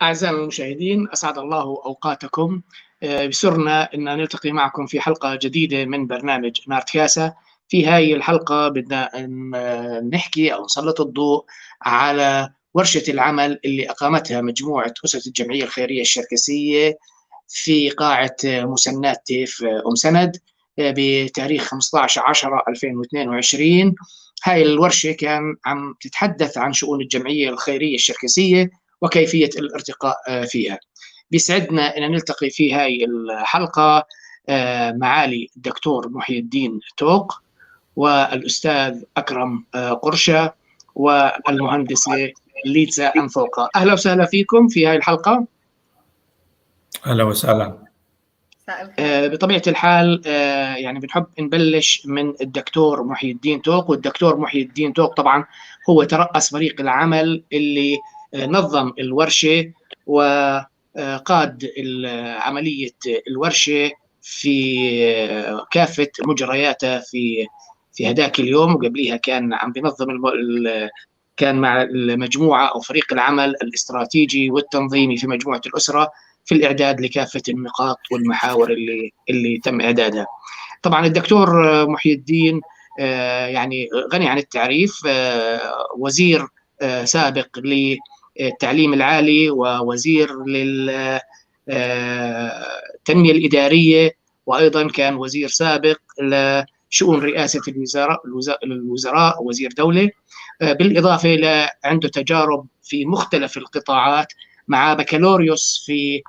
أعزائنا المشاهدين، أسعد الله أوقاتكم. بسرنا أن نلتقي معكم في حلقة جديدة من برنامج نارتكاسا. في هاي الحلقة بدنا نحكي أو نسلط الضوء على ورشة العمل اللي أقامتها مجموعة أسرة الجمعية الخيرية الشركسية في قاعة مسنات تيف أم سند بتاريخ 15/10/2022. هاي الورشة كان عم تتحدث عن شؤون الجمعية الخيرية الشركسية وكيفية الارتقاء فيها. بيسعدنا أن نلتقي في هاي الحلقة معالي الدكتور محي الدين توق والأستاذ أكرم قرشة والمهندسة ليتسا أنفوقة. أهلا وسهلا فيكم في هاي الحلقة. أهلا وسهلا. بطبيعة الحال يعني بنحب نبلش من الدكتور محي الدين توق. والدكتور محي الدين توق طبعا هو ترأس فريق العمل اللي نظم الورشة وقاد عملية الورشة في كافة مجرياتها في هداك اليوم، وقبليها كان عم بينظم كان مع المجموعة أو فريق العمل الاستراتيجي والتنظيمي في مجموعة الأسرة في الإعداد لكافة النقاط والمحاور اللي تم إعدادها. طبعا الدكتور محي الدين يعني غني عن التعريف، وزير سابق للتعليم العالي ووزير للتنمية الإدارية، وأيضا كان وزير سابق لشؤون رئاسة الوزراء وزير دولة، بالإضافة إلى عنده تجارب في مختلف القطاعات، مع بكالوريوس في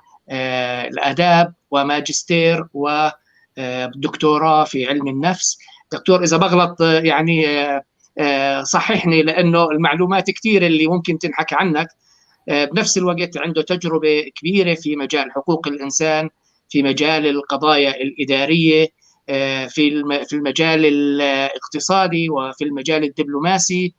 الآداب وماجستير ودكتوراه في علم النفس. دكتور إذا بغلط يعني صححني لأنه المعلومات كثيرة اللي ممكن تنحكى عنك. بنفس الوقت عنده تجربة كبيرة في مجال حقوق الإنسان، في مجال القضايا الإدارية، في المجال الاقتصادي وفي المجال الدبلوماسي.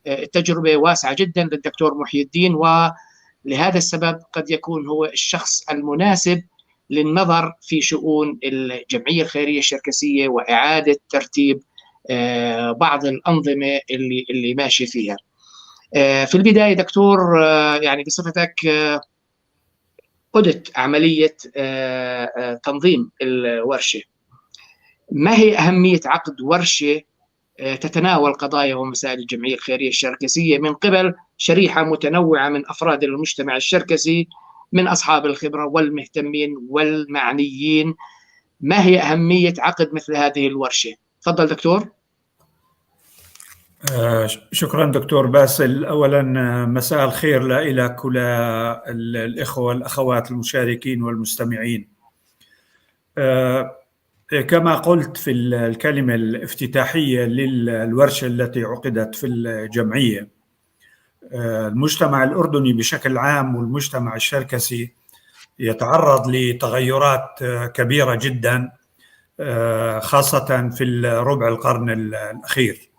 التجربة واسعة جدا للدكتور محي الدين، ولهذا السبب قد يكون هو الشخص المناسب للنظر في شؤون الجمعية الخيرية الشركسية وإعادة ترتيب بعض الأنظمة اللي ماشي فيها. في البداية دكتور، يعني بصفتك قدت عملية تنظيم الورشة، ما هي أهمية عقد ورشة تتناول قضايا ومسائل الجمعية الخيرية الشركسية من قبل شريحة متنوعة من أفراد المجتمع الشركسي، من أصحاب الخبرة والمهتمين والمعنيين؟ ما هي أهمية عقد مثل هذه الورشة؟ تفضل دكتور. شكرا دكتور باسل. أولا مساء الخير لك وللإخوة والأخوات المشاركين والمستمعين. كما قلت في الكلمة الافتتاحية للورشة التي عقدت في الجمعية، المجتمع الأردني بشكل عام والمجتمع الشركسي يتعرض لتغيرات كبيرة جدا، خاصة في الربع القرن الأخير.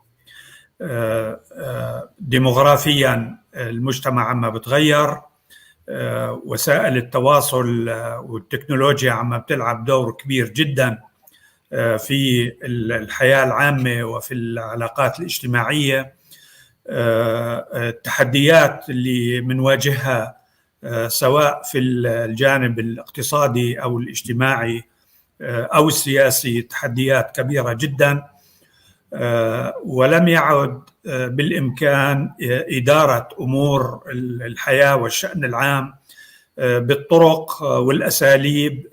ديموغرافيا المجتمع عم بتغير، وسائل التواصل والتكنولوجيا عم بتلعب دور كبير جدا في الحياة العامة وفي العلاقات الاجتماعية. التحديات اللي منواجهها سواء في الجانب الاقتصادي أو الاجتماعي أو السياسي تحديات كبيرة جدا، ولم يعد بالإمكان إدارة أمور الحياة والشأن العام بالطرق والأساليب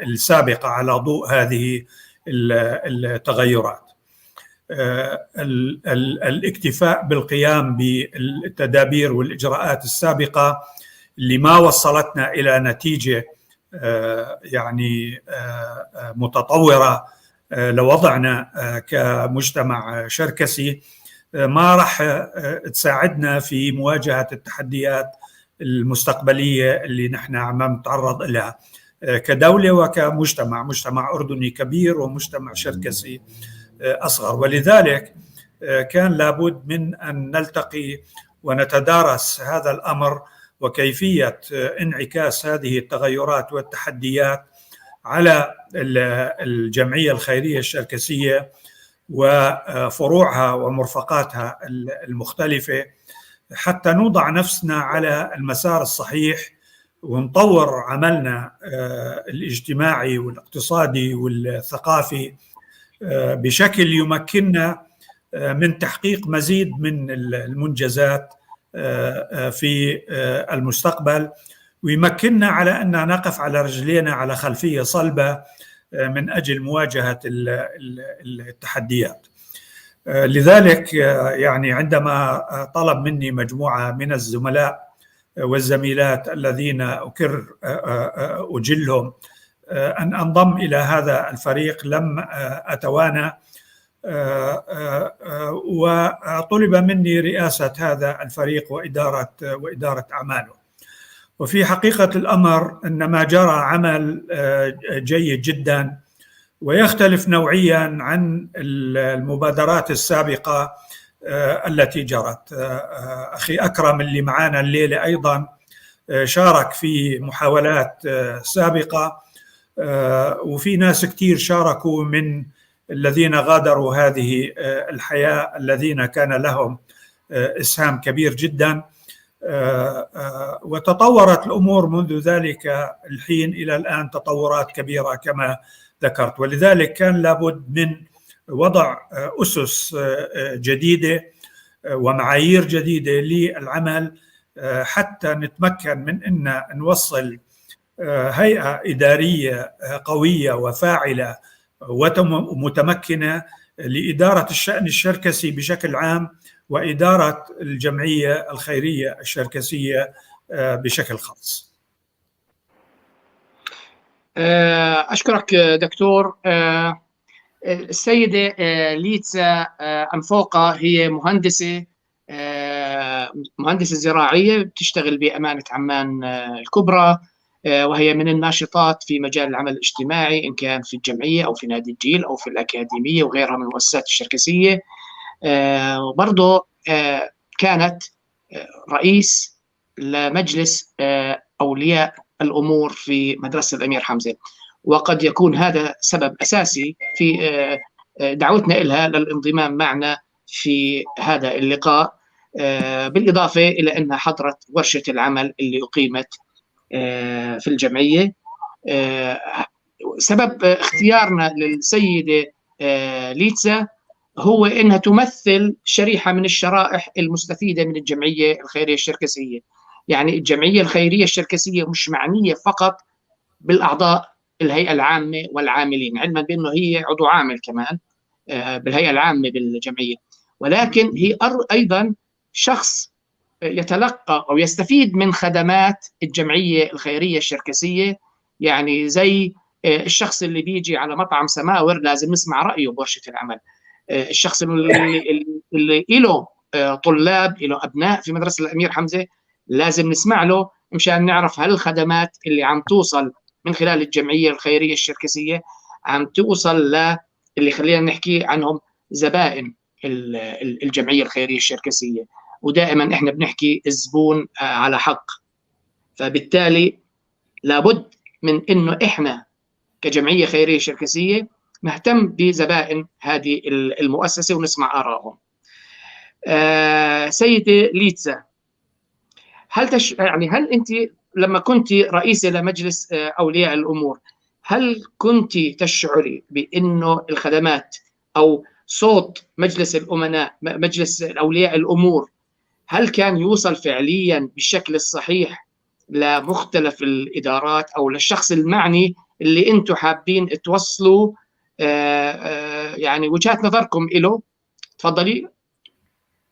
السابقة على ضوء هذه التغيرات. الاكتفاء بالقيام بالتدابير والإجراءات السابقة اللي ما وصلتنا إلى نتيجة يعني متطورة لوضعنا كمجتمع شركسي ما راح تساعدنا في مواجهة التحديات المستقبلية اللي نحن عم نتعرض لها كدولة وكمجتمع، مجتمع أردني كبير ومجتمع شركسي أصغر. ولذلك كان لابد من أن نلتقي ونتدارس هذا الأمر وكيفية انعكاس هذه التغيرات والتحديات على الجمعية الخيرية الشركسية وفروعها ومرفقاتها المختلفة، حتى نوضع نفسنا على المسار الصحيح ونطور عملنا الاجتماعي والاقتصادي والثقافي بشكل يمكننا من تحقيق مزيد من المنجزات في المستقبل، ويمكننا على أن نقف على رجلينا على خلفية صلبة من أجل مواجهة التحديات. لذلك يعني عندما طلب مني مجموعة من الزملاء والزميلات الذين أجلهم أن أنضم إلى هذا الفريق لم أتوانى، وطلب مني رئاسة هذا الفريق وإدارة أعماله. وفي حقيقة الأمر أن ما جرى عمل جيد جدا ويختلف نوعيا عن المبادرات السابقة التي جرت. أخي أكرم اللي معانا الليلة أيضا شارك في محاولات سابقة، وفي ناس كتير شاركوا من الذين غادروا هذه الحياة الذين كان لهم إسهام كبير جدا. وتطورت الأمور منذ ذلك الحين إلى الآن تطورات كبيرة كما ذكرت، ولذلك كان لابد من وضع أسس جديدة ومعايير جديدة للعمل حتى نتمكن من أن نوصل هيئة إدارية قوية وفاعلة ومتمكنة لإدارة الشأن الشركسي بشكل عام وإدارة الجمعية الخيرية الشركسية بشكل خاص. أشكرك دكتور. السيدة ليتسا أنفوقة هي مهندسة زراعية بتشتغل بأمانة عمان الكبرى، وهي من الناشطات في مجال العمل الاجتماعي إن كان في الجمعية أو في نادي الجيل أو في الأكاديمية وغيرها من المؤسسات الشركسية. وبرضه كانت رئيس لمجلس أولياء الأمور في مدرسة الأمير حمزة، وقد يكون هذا سبب أساسي في دعوتنا إلها للانضمام معنا في هذا اللقاء، بالإضافة إلى أنها حضرت ورشة العمل اللي أقيمت في الجمعية. سبب اختيارنا للسيدة ليتسا هو أنها تمثل شريحة من الشرائح المستفيدة من الجمعية الخيرية الشركسية. يعني الجمعية الخيرية الشركسية مش معنية فقط بالأعضاء الهيئة العامة والعاملين، علما بأنه هي عضو عامل كمان بالهيئة العامة بالجمعية، ولكن هي أيضا شخص يتلقى أو يستفيد من خدمات الجمعية الخيرية الشركسية. يعني زي الشخص اللي بيجي على مطعم سماور لازم نسمع رأيه بورشة العمل، الشخص اللي له طلاب له أبناء في مدرسة الأمير حمزة لازم نسمع له مشان نعرف هل الخدمات اللي عم توصل من خلال الجمعية الخيرية الشركسية عم توصل للي خلينا نحكي عنهم زبائن الجمعية الخيرية الشركسية. ودائما احنا بنحكي الزبون على حق، فبالتالي لابد من انه احنا كجمعية خيرية شركسية نهتم بزبائن هذه المؤسسة ونسمع آرائهم. سيدة ليتسا، هل يعني هل انت لما كنت رئيسة لمجلس أولياء الأمور هل كنت تشعري بأنه الخدمات أو صوت مجلس الأمناء مجلس أولياء الأمور هل كان يوصل فعليا بالشكل الصحيح لمختلف الإدارات أو للشخص المعني اللي أنتم حابين توصلوا يعني وجهات نظركم إله؟ تفضلي.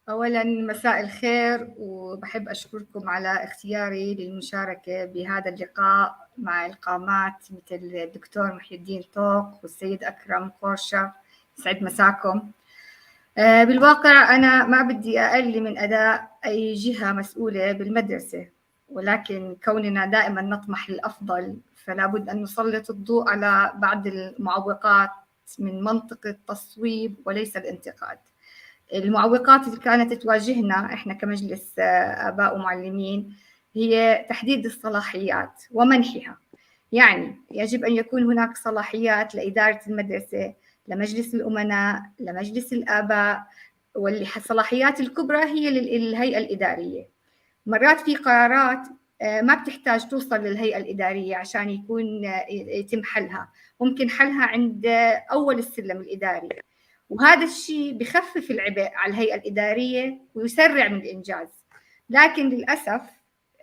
أولاً مساء الخير، وبحب أشكركم على اختياري للمشاركة بهذا اللقاء مع القامات مثل الدكتور محي الدين طوق والسيد أكرم قورشة. سعد مساكم. بالواقع أنا ما بدي أقل من أداء أي جهة مسؤولة بالمدرسة، ولكن كوننا دائماً نطمح للأفضل فلا بد أن نسلط الضوء على بعض المعوقات من منطق التصويب وليس الانتقاد. المعوقات اللي كانت تواجهنا إحنا كمجلس آباء ومعلمين هي تحديد الصلاحيات ومنحها. يعني يجب أن يكون هناك صلاحيات لإدارة المدرسة، لمجلس الأمناء، لمجلس الآباء، والصلاحيات الكبرى هي للهيئة الإدارية. مرات في قرارات ما بتحتاج توصل للهيئة الإدارية عشان يكون يتم حلها، ممكن حلها عند أول السلم الإداري، وهذا الشيء بخفف العبء على الهيئة الإدارية ويسرع من الإنجاز. لكن للأسف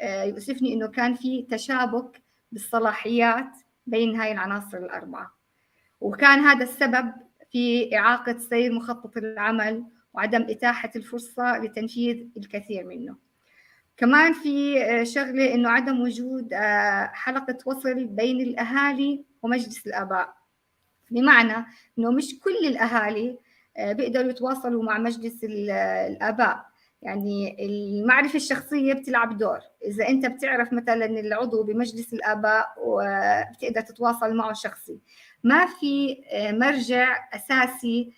يؤسفني إنه كان في تشابك بالصلاحيات بين هاي العناصر الأربعة، وكان هذا السبب في إعاقة سير مخطط العمل وعدم إتاحة الفرصة لتنفيذ الكثير منه. كمان في شغلة إنه عدم وجود حلقة وصل بين الأهالي ومجلس الآباء، بمعنى إنه مش كل الأهالي بيقدروا يتواصلوا مع مجلس الآباء. يعني المعرفة الشخصية بتلعب دور، إذا أنت بتعرف مثلا العضو بمجلس الآباء وبتقدر تتواصل معه شخصي. ما في مرجع أساسي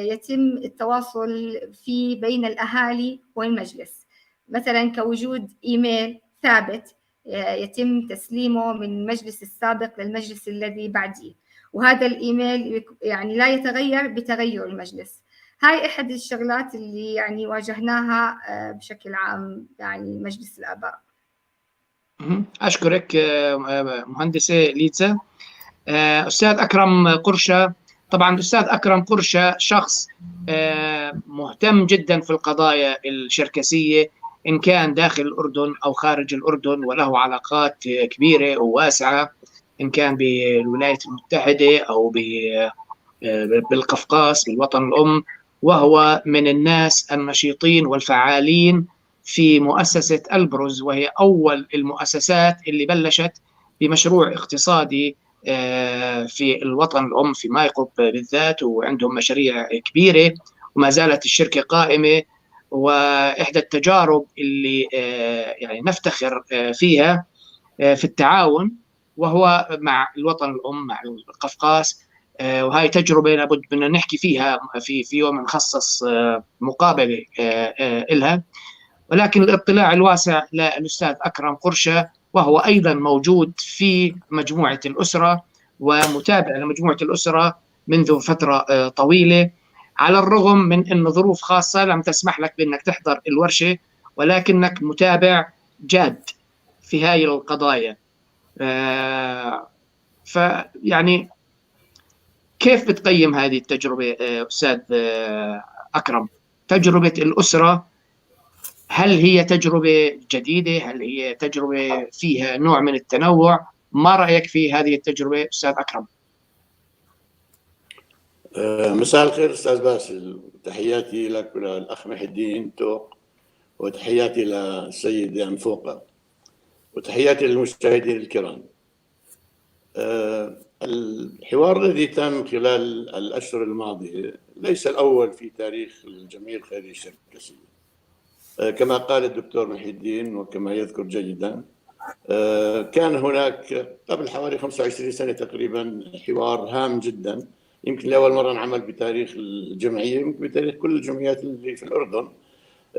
يتم التواصل فيه بين الأهالي والمجلس، مثلا كوجود إيميل ثابت يتم تسليمه من المجلس السابق للمجلس الذي بعديه، وهذا الإيميل يعني لا يتغير بتغير المجلس. هاي أحد الشغلات اللي يعني واجهناها بشكل عام يعني مجلس الآباء. أشكرك مهندسة ليتسا. أستاذ أكرم قرشة، طبعا أستاذ أكرم قرشة شخص مهتم جدا في القضايا الشركسية إن كان داخل الأردن أو خارج الأردن، وله علاقات كبيرة وواسعة إن كان بالولايات المتحدة أو بالقفقاس بالوطن الأم، وهو من الناس النشيطين والفعالين في مؤسسة البرز، وهي أول المؤسسات اللي بلشت بمشروع اقتصادي في الوطن الأم في مايقوب بالذات، وعندهم مشاريع كبيرة وما زالت الشركة قائمة. وإحدى التجارب اللي يعني نفتخر فيها في التعاون وهو مع الوطن الأم مع القفقاس، وهي تجربة لابد بدنا نحكي فيها في يوم نخصص مقابلة إلها. ولكن الاطلاع الواسع للأستاذ أكرم قرشة، وهو أيضا موجود في مجموعة الأسرة ومتابع لمجموعة الأسرة منذ فترة طويلة، على الرغم من أن ظروف خاصة لم تسمح لك بأنك تحضر الورشة، ولكنك متابع جاد في هاي القضايا. فيعني كيف بتقيم هذه التجربة أستاذ أكرم؟ تجربة الأسرة، هل هي تجربة جديدة؟ هل هي تجربة فيها نوع من التنوع؟ ما رأيك في هذه التجربة أستاذ أكرم؟ مساء الخير أستاذ باسل، تحياتي لك وللأخ محي الدين توق، وتحياتي للسيد أنفوقة، وتحياتي للمشاهدين الكرام. الحوار الذي تم خلال الأشهر الماضية ليس الأول في تاريخ الجمعية الخيرية الشركسية. كما قال الدكتور محي الدين وكما يذكر جيدا، كان هناك قبل حوالي 25 سنة تقريبا حوار هام جدا، يمكن لأول مرة انعمل بتاريخ الجمعية، يمكن بتاريخ كل الجمعيات اللي في الأردن،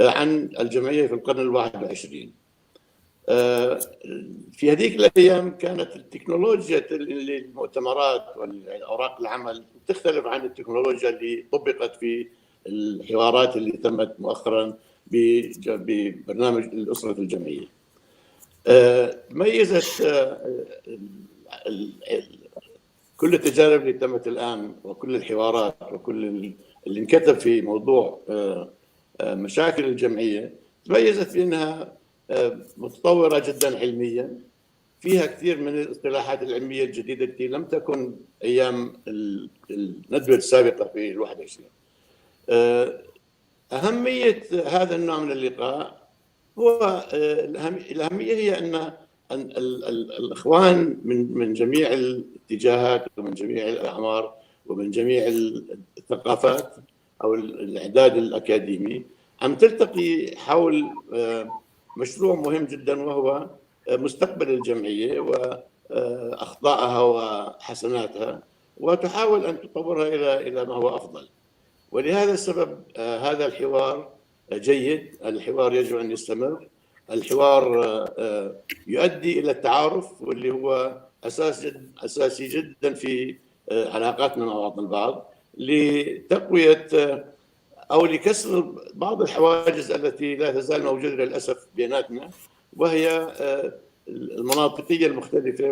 عن الجمعية في القرن 21. في هذيك الأيام كانت التكنولوجيا للمؤتمرات والأوراق العمل تختلف عن التكنولوجيا اللي طبقت في الحوارات اللي تمت مؤخرا ببرنامج الأسرة الجمعية. ميزت كل التجارب اللي تمت الآن وكل الحوارات وكل اللي انكتب في موضوع مشاكل الجمعية، تميزت بأنها متطورة جدا علميا، فيها كثير من الاصطلاحات العلمية الجديدة التي لم تكن أيام الندوة السابقة في 21. أهمية هذا النوع من اللقاء هو الأهمية هي أن الإخوان من جميع الاتجاهات ومن جميع الأعمار ومن جميع الثقافات أو الإعداد الأكاديمي عم تلتقي حول مشروع مهم جدا، وهو مستقبل الجمعية وأخطائها وحسناتها، وتحاول أن تطورها إلى ما هو أفضل. ولهذا السبب هذا الحوار جيد، الحوار يجب أن يستمر، الحوار يؤدي إلى التعارف واللي هو أساسي جدا في علاقاتنا مع بعضنا البعض، لتقوية أو لكسر بعض الحواجز التي لا تزال موجودة للأسف بيناتنا، وهي المناطقية المختلفة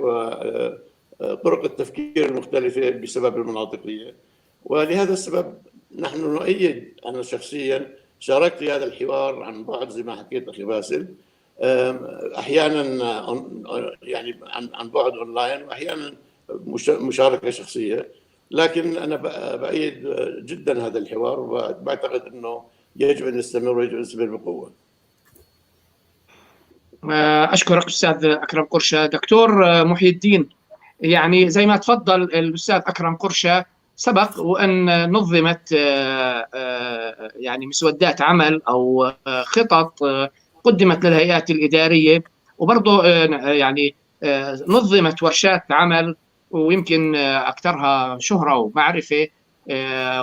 وطرق التفكير المختلفة بسبب المناطقية. ولهذا السبب نحن نؤيد، أنا شخصيا شاركت في هذا الحوار عن بعد زي ما حكيت أخي باسل، أحيانا يعني عن بعد أونلاين وأحيانا مشاركة شخصية، لكن أنا بأيد جدا هذا الحوار وبعتقد أنه يجب أن نستمر ويجب أن نستمر بقوة. أشكرك أستاذ أكرم قرشة. دكتور محي الدين، يعني زي ما تفضل الأستاذ أكرم قرشة، سبق وأن نظمت يعني مسودات عمل أو خطط قدمت للهيئات الإدارية، وبرضه يعني نظمت ورشات عمل، ويمكن أكثرها شهرة ومعرفة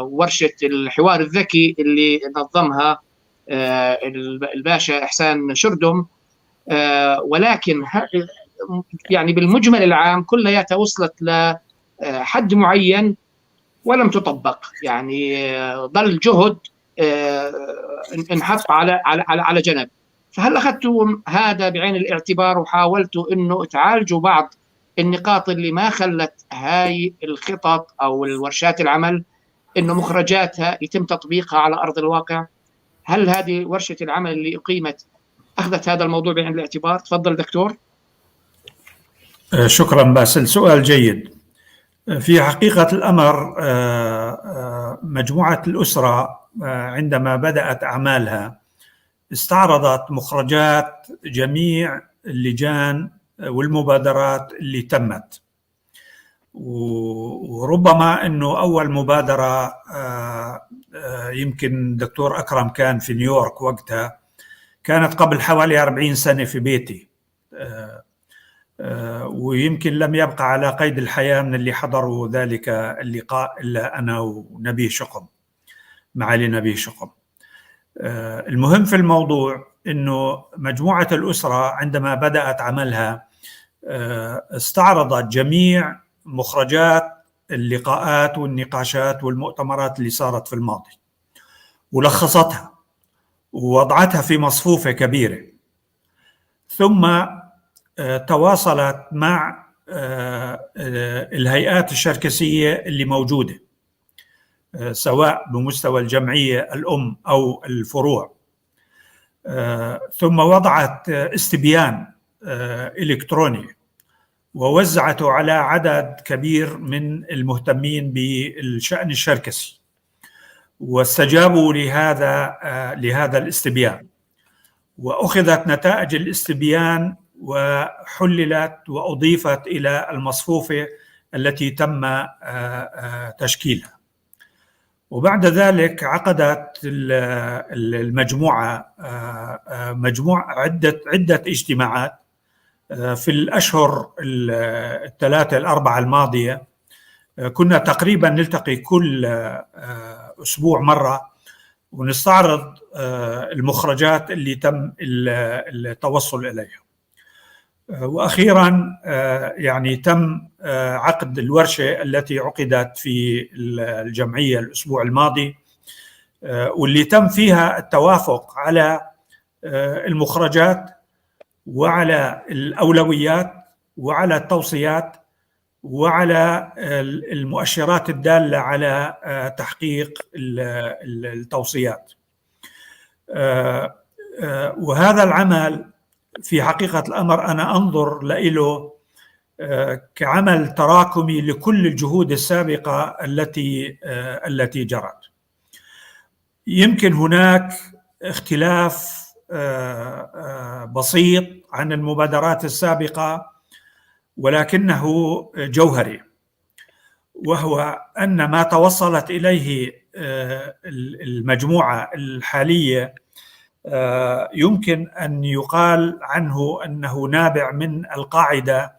ورشة الحوار الذكي اللي نظمها الباشا إحسان شردم. ولكن يعني بالمجمل العام كلها وصلت لحد معين ولم تطبق، يعني ظل جهد انحط على على على جنب. فهل اخذتوا هذا بعين الاعتبار وحاولتوا انه تعالجوا بعض النقاط اللي ما خلت هاي الخطط او الورشات العمل انه مخرجاتها يتم تطبيقها على ارض الواقع؟ هل هذه ورشه العمل اللي اقيمت اخذت هذا الموضوع بعين الاعتبار؟ تفضل دكتور. شكرا باسل، سؤال جيد. في حقيقة الأمر مجموعة الأسرة عندما بدأت أعمالها استعرضت مخرجات جميع اللجان والمبادرات اللي تمت، وربما أنه أول مبادرة يمكن دكتور أكرم كان في نيويورك وقتها، كانت قبل حوالي 40 سنة في بيتي، ويمكن لم يبقى على قيد الحياة من اللي حضروا ذلك اللقاء إلا أنا ونبيه شقم، معالي نبيه شقم. المهم في الموضوع أنه مجموعة الأسرة عندما بدأت عملها استعرضت جميع مخرجات اللقاءات والنقاشات والمؤتمرات اللي صارت في الماضي، ولخصتها ووضعتها في مصفوفة كبيرة، ثم تواصلت مع الهيئات الشركسية اللي موجودة سواء بمستوى الجمعية الأم أو الفروع، ثم وضعت استبيان إلكتروني ووزعته على عدد كبير من المهتمين بالشأن الشركسي، واستجابوا لهذا الاستبيان، وأخذت نتائج الاستبيان وحللت وأضيفت إلى المصفوفة التي تم تشكيلها. وبعد ذلك عقدت المجموعة مجموعة عدة اجتماعات في الأشهر الثلاثة الأربعة الماضية. كنا تقريبا نلتقي كل أسبوع مرة ونستعرض المخرجات اللي تم التوصل إليها. وأخيرا يعني تم عقد الورشة التي عقدت في الجمعية الأسبوع الماضي، واللي تم فيها التوافق على المخرجات وعلى الأولويات وعلى التوصيات وعلى المؤشرات الدالة على تحقيق التوصيات. وهذا العمل في حقيقة الأمر أنا أنظر له كعمل تراكمي لكل الجهود السابقة التي جرت. يمكن هناك اختلاف بسيط عن المبادرات السابقة ولكنه جوهري، وهو أن ما توصلت إليه المجموعة الحالية يمكن أن يقال عنه أنه نابع من القاعدة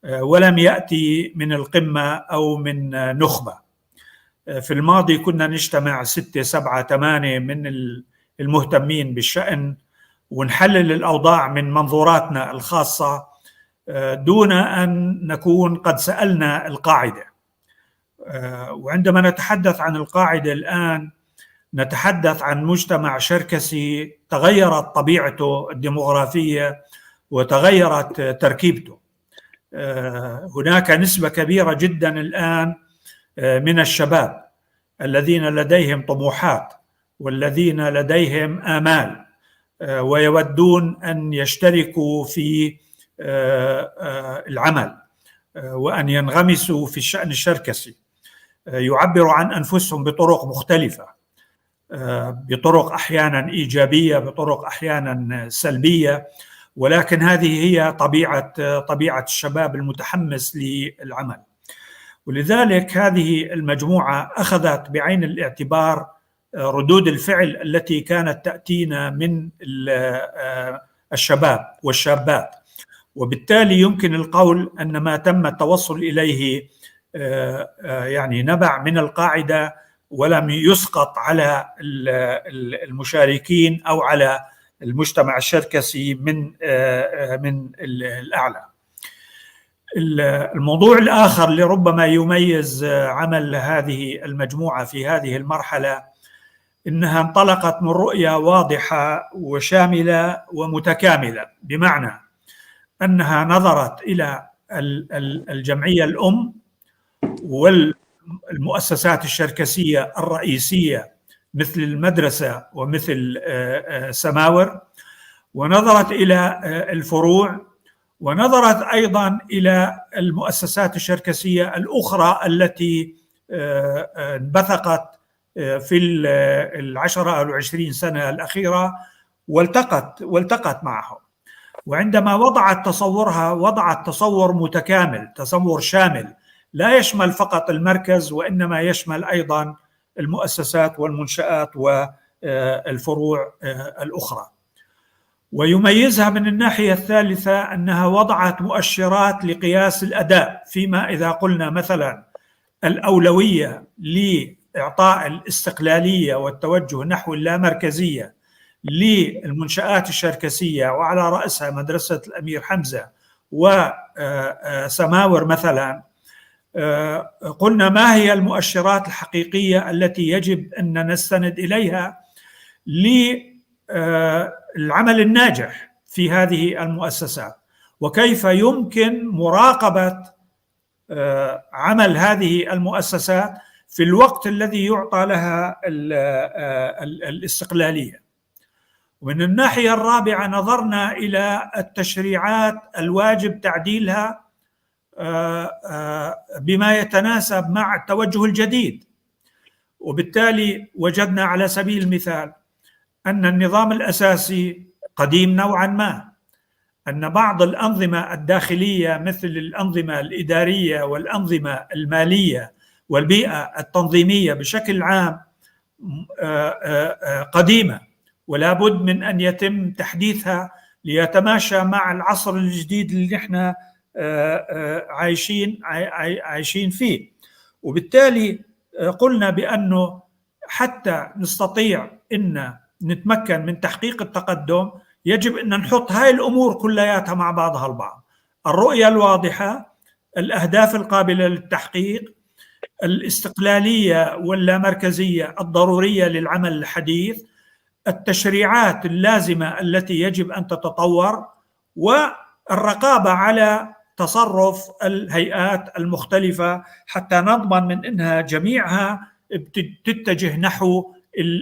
ولم يأتي من القمة أو من نخبة. في الماضي كنا نجتمع 6 7 8 من المهتمين بالشأن ونحلل الأوضاع من منظوراتنا الخاصة دون أن نكون قد سألنا القاعدة. وعندما نتحدث عن القاعدة الآن نتحدث عن مجتمع شركسي تغيرت طبيعته الديموغرافية وتغيرت تركيبته. هناك نسبة كبيرة جدا الآن من الشباب الذين لديهم طموحات والذين لديهم آمال ويودون أن يشتركوا في العمل وأن ينغمسوا في الشأن الشركسي. يعبروا عن أنفسهم بطرق مختلفة، بطرق أحيانا إيجابية، بطرق أحيانا سلبية، ولكن هذه هي طبيعة الشباب المتحمس للعمل. ولذلك هذه المجموعة أخذت بعين الاعتبار ردود الفعل التي كانت تأتينا من الشباب والشابات، وبالتالي يمكن القول أن ما تم التوصل إليه يعني نبع من القاعدة ولم يسقط على المشاركين أو على المجتمع الشركسي من الأعلى. الموضوع الآخر اللي ربما يميز عمل هذه المجموعة في هذه المرحلة إنها انطلقت من رؤية واضحة وشاملة ومتكاملة، بمعنى أنها نظرت إلى الجمعية الأم والمؤسسات الشركسية الرئيسية مثل المدرسة ومثل سماور، ونظرت إلى الفروع، ونظرت أيضا إلى المؤسسات الشركسية الأخرى التي انبثقت في 10 أو 20 سنة الأخيرة والتقت معهم. وعندما وضعت تصورها وضعت تصور متكامل، تصور شامل لا يشمل فقط المركز وإنما يشمل أيضا المؤسسات والمنشآت والفروع الأخرى. ويميزها من الناحية الثالثة أنها وضعت مؤشرات لقياس الأداء، فيما إذا قلنا مثلا الأولوية لإعطاء الاستقلالية والتوجه نحو اللامركزية للمنشآت الشركسية وعلى رأسها مدرسة الأمير حمزة وسماور مثلا، قلنا ما هي المؤشرات الحقيقية التي يجب أن نستند إليها للعمل الناجح في هذه المؤسسات، وكيف يمكن مراقبة عمل هذه المؤسسات في الوقت الذي يعطى لها الاستقلالية. ومن الناحية الرابعة نظرنا إلى التشريعات الواجب تعديلها بما يتناسب مع التوجه الجديد، وبالتالي وجدنا على سبيل المثال أن النظام الأساسي قديم نوعا ما، أن بعض الأنظمة الداخلية مثل الأنظمة الإدارية والأنظمة المالية والبيئة التنظيمية بشكل عام قديمة، ولا بد من أن يتم تحديثها ليتماشى مع العصر الجديد اللي نحن عايشين فيه. وبالتالي قلنا بأنه حتى نستطيع أن نتمكن من تحقيق التقدم يجب أن نحط هاي الأمور كلياتها مع بعضها البعض: الرؤية الواضحة، الأهداف القابلة للتحقيق، الاستقلالية واللامركزية الضرورية للعمل الحديث، التشريعات اللازمة التي يجب أن تتطور، والرقابة على تصرف الهيئات المختلفة حتى نضمن من أنها جميعها تتجه نحو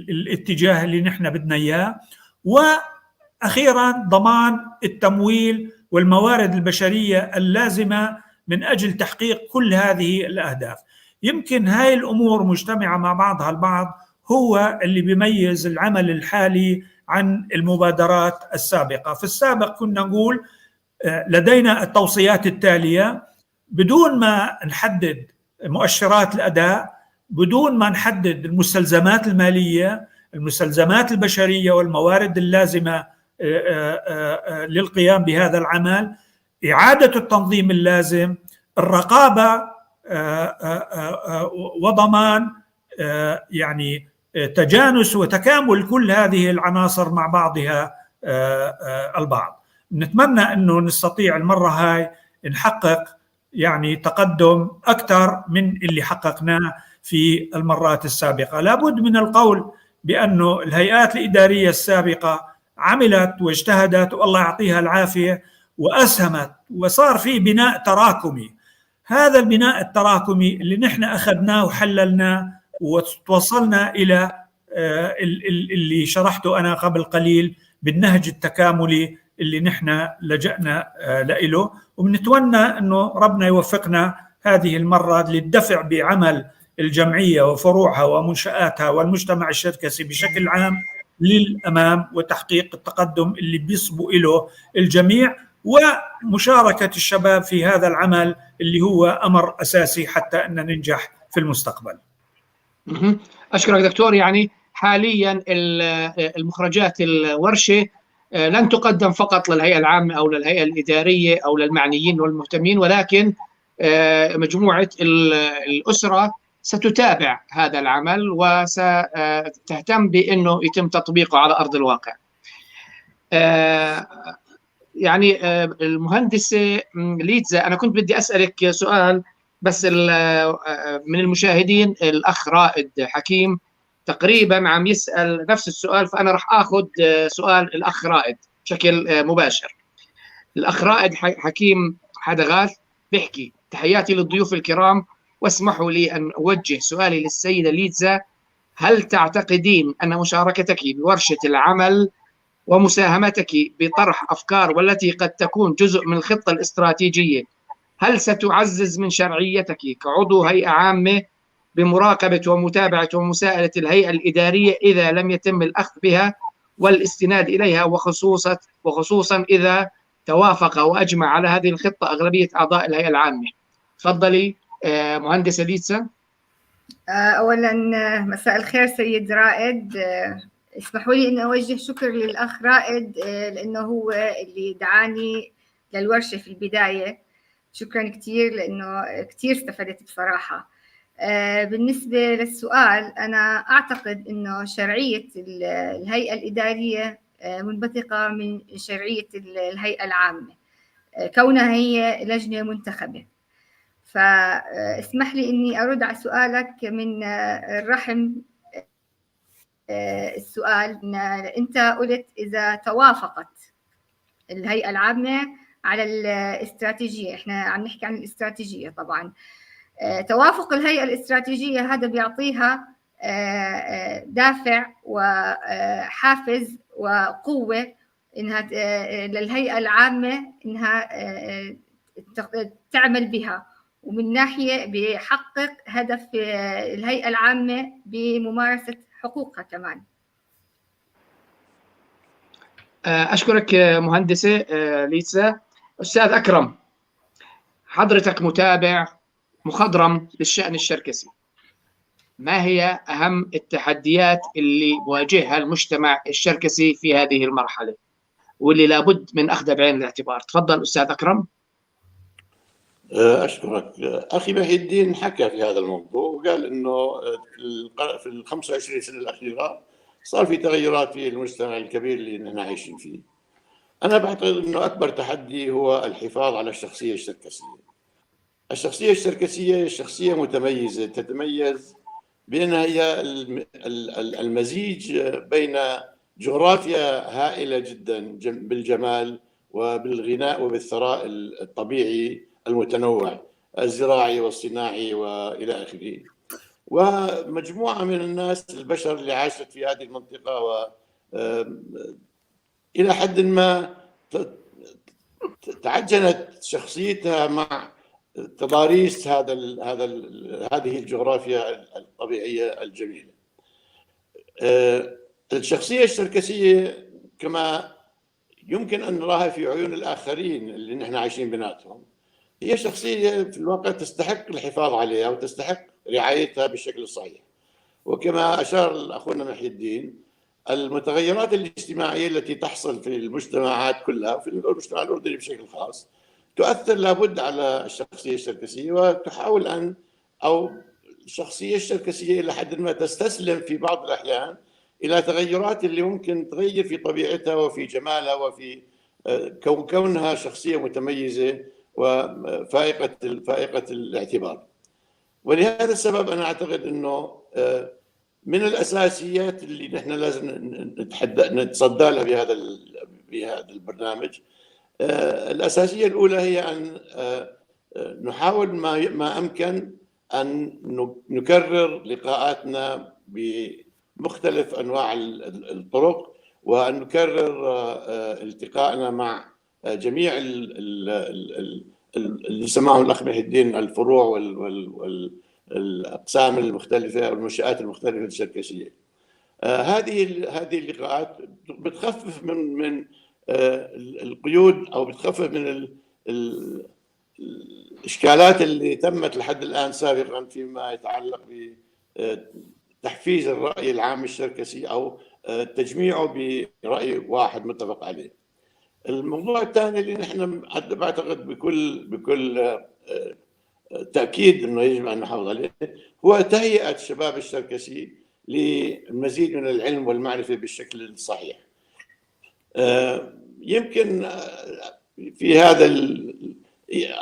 الاتجاه اللي نحن بدنا إياه، وأخيرا ضمان التمويل والموارد البشرية اللازمة من أجل تحقيق كل هذه الأهداف. يمكن هاي الأمور مجتمعة مع بعضها البعض هو اللي بيميز العمل الحالي عن المبادرات السابقة. في السابق كنا نقول لدينا التوصيات التالية بدون ما نحدد مؤشرات الأداء، بدون ما نحدد المستلزمات المالية، المستلزمات البشرية والموارد اللازمة للقيام بهذا العمل، إعادة التنظيم اللازم، الرقابة، وضمان يعني تجانس وتكامل كل هذه العناصر مع بعضها البعض. نتمنى أنه نستطيع المرة هاي نحقق يعني تقدم أكثر من اللي حققناه في المرات السابقة. لابد من القول بأنه الهيئات الإدارية السابقة عملت واجتهدت والله يعطيها العافية، وأسهمت، وصار في بناء تراكمي. هذا البناء التراكمي اللي نحن أخذناه وحللناه وتوصلنا إلى اللي شرحته أنا قبل قليل بالنهج التكاملي اللي نحن لجأنا له، وبنتمنى أنه ربنا يوفقنا هذه المرة للدفع بعمل الجمعية وفروعها ومنشآتها والمجتمع الشركسي بشكل عام للأمام، وتحقيق التقدم اللي بيصبوا له الجميع، ومشاركة الشباب في هذا العمل اللي هو أمر أساسي حتى أن ننجح في المستقبل. أشكرك دكتور. يعني حاليا المخرجات الورشة لن تقدم فقط للهيئة العامة أو للهيئة الإدارية أو للمعنيين والمهتمين، ولكن مجموعة الأسرة ستتابع هذا العمل وستهتم بأنه يتم تطبيقه على أرض الواقع. يعني المهندسة ليتزا، أنا كنت بدي أسألك سؤال بس من المشاهدين، الأخ رائد حكيم تقريبا عم يسأل نفس السؤال، فأنا رح آخذ سؤال الأخ رائد بشكل مباشر. الأخ رائد حكيم حدغاث بيحكي: تحياتي للضيوف الكرام، واسمحوا لي أن أوجه سؤالي للسيدة ليتزا، هل تعتقدين أن مشاركتك بورشة العمل ومساهمتك بطرح أفكار والتي قد تكون جزء من الخطة الاستراتيجية هل ستعزز من شرعيتك كعضو هيئة عامة بمراقبة ومتابعة ومساءلة الهيئة الإدارية إذا لم يتم الأخذ بها والاستناد إليها، وخصوصا إذا توافق وأجمع على هذه الخطة أغلبية أعضاء الهيئة العامة؟ تفضلي مهندسة ليتسا. أولا مساء الخير سيد رائد. اسمحوا لي أن أوجه شكر للأخ رائد لأنه هو اللي دعاني للورشة في البداية. شكرا كثير لأنه كثير استفدت بصراحة. بالنسبة للسؤال، أنا أعتقد أنه شرعية الهيئة الإدارية منبثقة من شرعية الهيئة العامة، كونها هي لجنة منتخبة. فاسمح لي أني أرد على سؤالك من الرحم السؤال. أنت قلت إذا توافقت الهيئة العامة على الاستراتيجية، إحنا عم نحكي عن الاستراتيجية طبعا. توافق الهيئة الاستراتيجية هذا بيعطيها دافع وحافز وقوة إنها للهيئة العامة إنها تعمل بها، ومن ناحية بيحقق هدف الهيئة العامة بممارسة حقوقها كمان. أشكرك مهندسة ليتسا. أستاذ أكرم، حضرتك متابع مخضرم للشأن الشركسي، ما هي أهم التحديات اللي واجهها المجتمع الشركسي في هذه المرحلة واللي لابد من أخذها بعين الاعتبار؟ تفضل أستاذ أكرم. أشكرك أخي محي الدين. حكى في هذا الموضوع وقال إنه في ال 25 سنة الأخيرة صار في تغيرات في المجتمع الكبير اللي نحن عايشين فيه. أنا بعتقد إنه أكبر تحدي هو الحفاظ على الشخصية الشركسية. الشخصية الشركسية شخصية متميزة، تتميز بأنها هي المزيج بين جغرافيا هائلة جدا بالجمال وبالغناء وبالثراء الطبيعي المتنوع الزراعي والصناعي والى اخره، ومجموعة من الناس البشر اللي عاشت في هذه المنطقة و الى حد ما تعجنت شخصيتها مع تضاريس هذا ال هذا ال هذه الجغرافيا الطبيعية الجميلة. الشخصية الشركسيه كما يمكن ان نراها في عيون الاخرين اللي نحن عايشين بيناتهم هي شخصية في الواقع تستحق الحفاظ عليها وتستحق رعايتها بالشكل الصحيح. وكما اشار اخونا محي الدين، المتغيرات الاجتماعية التي تحصل في المجتمعات كلها وفي المجتمع الاردني بشكل خاص تؤثر لابد على الشخصية الشركسيه، وتحاول ان او الشخصية الشركسيه الى حد ما تستسلم في بعض الاحيان الى تغيرات اللي ممكن تغير في طبيعتها وفي جمالها وفي كونها شخصية متميزة وفائقه فائقة الاعتبار. ولهذا السبب انا اعتقد انه من الاساسيات اللي نحن لازم نتصدى لها بهذا البرنامج الأساسية الأولى هي أن نحاول ما أمكن أن نكرر لقاءاتنا بمختلف أنواع الطرق، وأن نكرر التقائنا مع جميع اللي سماهم الأخ محي الدين الفروع والأقسام المختلفة والمنشآت المختلفة الشركسية. هذه اللقاءات بتخفف من القيود، أو بتخفف من الإشكالات اللي تمت لحد الآن سابقا فيما يتعلق بتحفيز الرأي العام الشركسي أو تجميعه برأي واحد متفق عليه. الموضوع الثاني اللي نحن بعتقد بكل تأكيد أنه يجب أن نحافظ عليه هو تهيئة الشباب الشركسي للمزيد من العلم والمعرفة بالشكل الصحيح. يمكن في هذا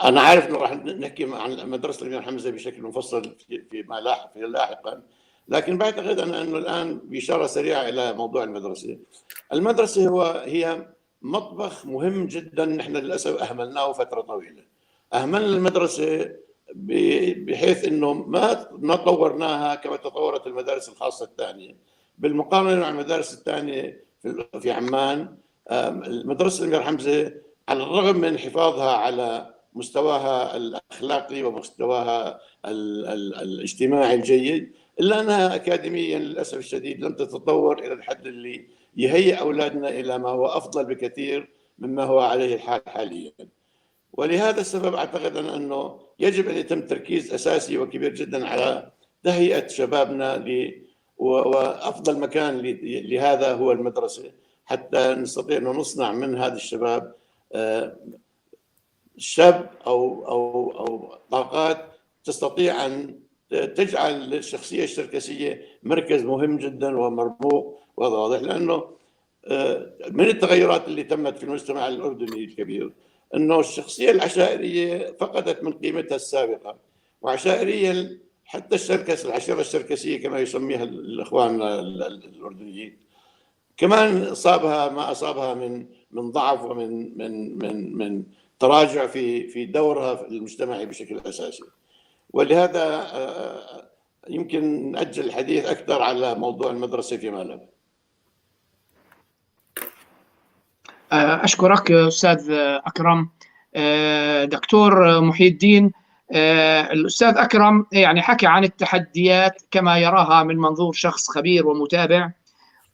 أنا عارف أنه راح نحكي عن مدرسة الأمير حمزة بشكل مفصل فيما لاحقا، لكن بعتقد أنا أنه الآن بإشارة سريعة إلى موضوع المدرسة. المدرسة هي مطبخ مهم جدا، نحن للأسف أهملناه فترة طويلة. أهملنا المدرسة بحيث أنه ما طورناها كما تطورت المدارس الخاصة الثانية. بالمقارنة مع المدارس الثانية في عمان، المدرسة الأمير حمزة على الرغم من حفاظها على مستواها الأخلاقي ومستواها الاجتماعي الجيد، إلا أنها أكاديميا للأسف الشديد لم تتطور إلى الحد اللي يهيئ أولادنا إلى ما هو أفضل بكثير مما هو عليه الحال حاليا. ولهذا السبب أعتقد أنه يجب أن يتم تركيز أساسي وكبير جدا على تهيئة شبابنا وأفضل مكان لهذا هو المدرسة، حتى نستطيع أن نصنع من هذا الشباب شاب أو أو أو طاقات تستطيع أن تجعل الشخصية الشركسية مركز مهم جدا ومرموق وهذا واضح، لأنه من التغيرات اللي تمت في المجتمع الأردني الكبير أنه الشخصية العشائرية فقدت من قيمتها السابقة، وعشائريا حتى الشركس العشيرة الشركسية كما يسميها الإخوان الأردنيين كمان أصابها ما أصابها من ضعف ومن من من من تراجع في دورها المجتمعي بشكل أساسي. ولهذا يمكن نأجل الحديث أكثر على موضوع المدرسة فيما لا. أشكرك أستاذ أكرم. دكتور محي الدين، الأستاذ أكرم يعني حكى عن التحديات كما يراها من منظور شخص خبير ومتابع،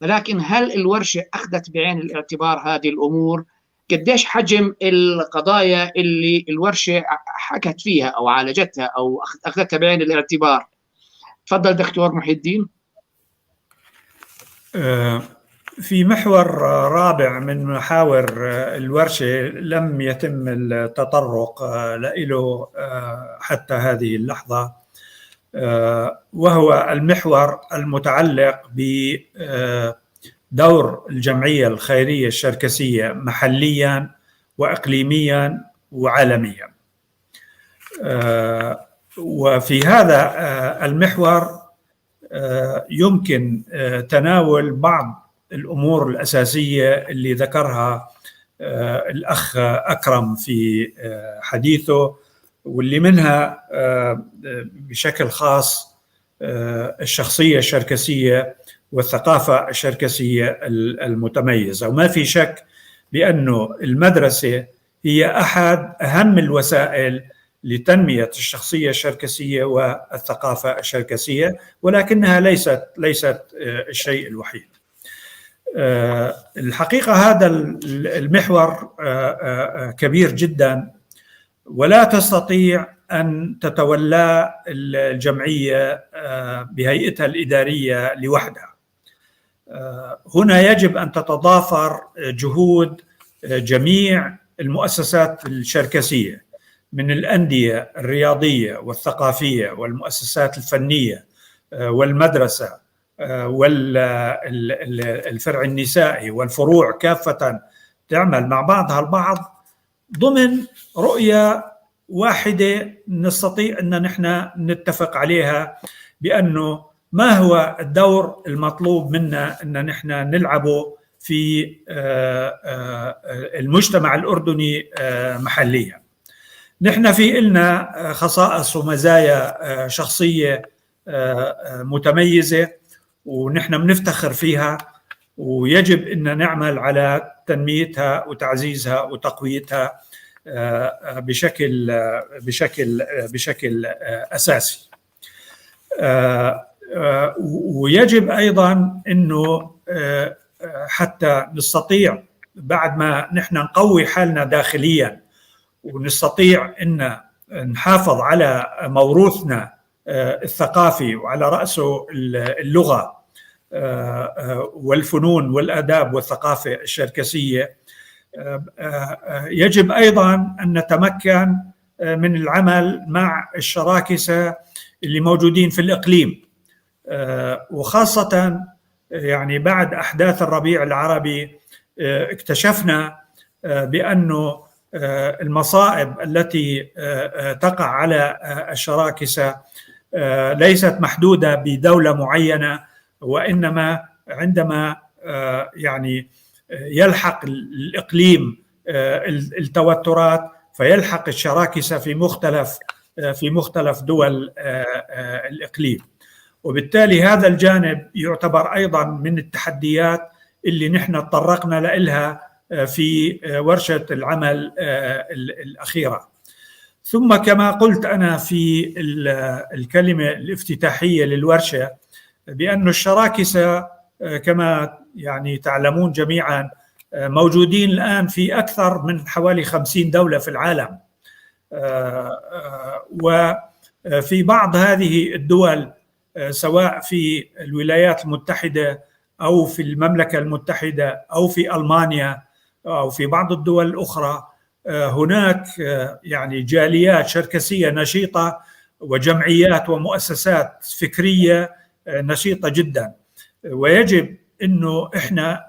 ولكن هل الورشة أخذت بعين الاعتبار هذه الأمور؟ قديش حجم القضايا اللي الورشة حكت فيها أو عالجتها أو أخذتها بعين الاعتبار؟ تفضل دكتور محي الدين. في محور رابع من محاور الورشة لم يتم التطرق له حتى هذه اللحظة، وهو المحور المتعلق بدور الجمعية الخيرية الشركسية محليا وإقليميا وعالميا. وفي هذا المحور يمكن تناول بعض الأمور الأساسية اللي ذكرها الأخ أكرم في حديثه، واللي منها بشكل خاص الشخصية الشركسية والثقافة الشركسية المتميزة. وما في شك بأنه المدرسة هي أحد أهم الوسائل لتنمية الشخصية الشركسية والثقافة الشركسية، ولكنها ليست الشيء الوحيد. الحقيقة هذا المحور كبير جدا، ولا تستطيع أن تتولى الجمعية بهيئتها الإدارية لوحدها. هنا يجب أن تتضافر جهود جميع المؤسسات الشركسية من الأندية الرياضية والثقافية والمؤسسات الفنية والمدرسة والفرع النسائي والفروع كافة، تعمل مع بعضها البعض ضمن رؤية واحدة نستطيع أن نحن نتفق عليها بأنه ما هو الدور المطلوب منا أن نحن نلعبه في المجتمع الأردني محليا. نحن في إلنا خصائص ومزايا شخصية متميزة ونحن بنفتخر فيها، ويجب أن نعمل على تنميتها وتعزيزها وتقويتها بشكل بشكل بشكل أساسي. ويجب أيضا أنه حتى نستطيع بعد ما نحن نقوي حالنا داخليا ونستطيع أن نحافظ على موروثنا الثقافي وعلى رأسه اللغة والفنون والآداب والثقافة الشركسية، يجب أيضا أن نتمكن من العمل مع الشراكسة اللي موجودين في الإقليم، وخاصة يعني بعد أحداث الربيع العربي اكتشفنا بأنه المصائب التي تقع على الشراكسة ليست محدودة بدولة معينة، وإنما عندما يعني يلحق الإقليم التوترات فيلحق الشراكسة في مختلف دول الإقليم. وبالتالي هذا الجانب يعتبر أيضا من التحديات اللي نحن تطرقنا لها في ورشة العمل الأخيرة. ثم كما قلت أنا في الكلمة الافتتاحية للورشة بأن الشراكسة كما يعني تعلمون جميعا موجودين الآن في أكثر من حوالي 50 دولة في العالم، وفي بعض هذه الدول سواء في الولايات المتحدة أو في المملكة المتحدة أو في ألمانيا أو في بعض الدول الأخرى هناك يعني جاليات شركسية نشيطة وجمعيات ومؤسسات فكرية نشيطة جدا. ويجب أنه إحنا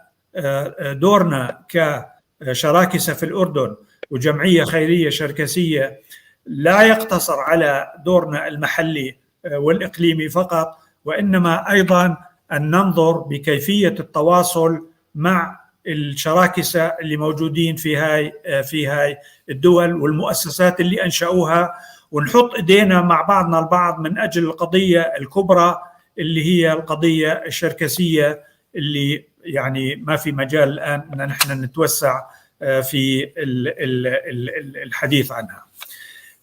دورنا كشراكسة في الأردن وجمعية خيرية شركسية لا يقتصر على دورنا المحلي والإقليمي فقط، وإنما أيضا أن ننظر بكيفية التواصل مع الشراكسة اللي موجودين في هاي الدول والمؤسسات اللي أنشأوها، ونحط إيدينا مع بعضنا البعض من أجل القضية الكبرى اللي هي القضية الشركسية، اللي يعني ما في مجال الآن أن نحن نتوسع في الحديث عنها.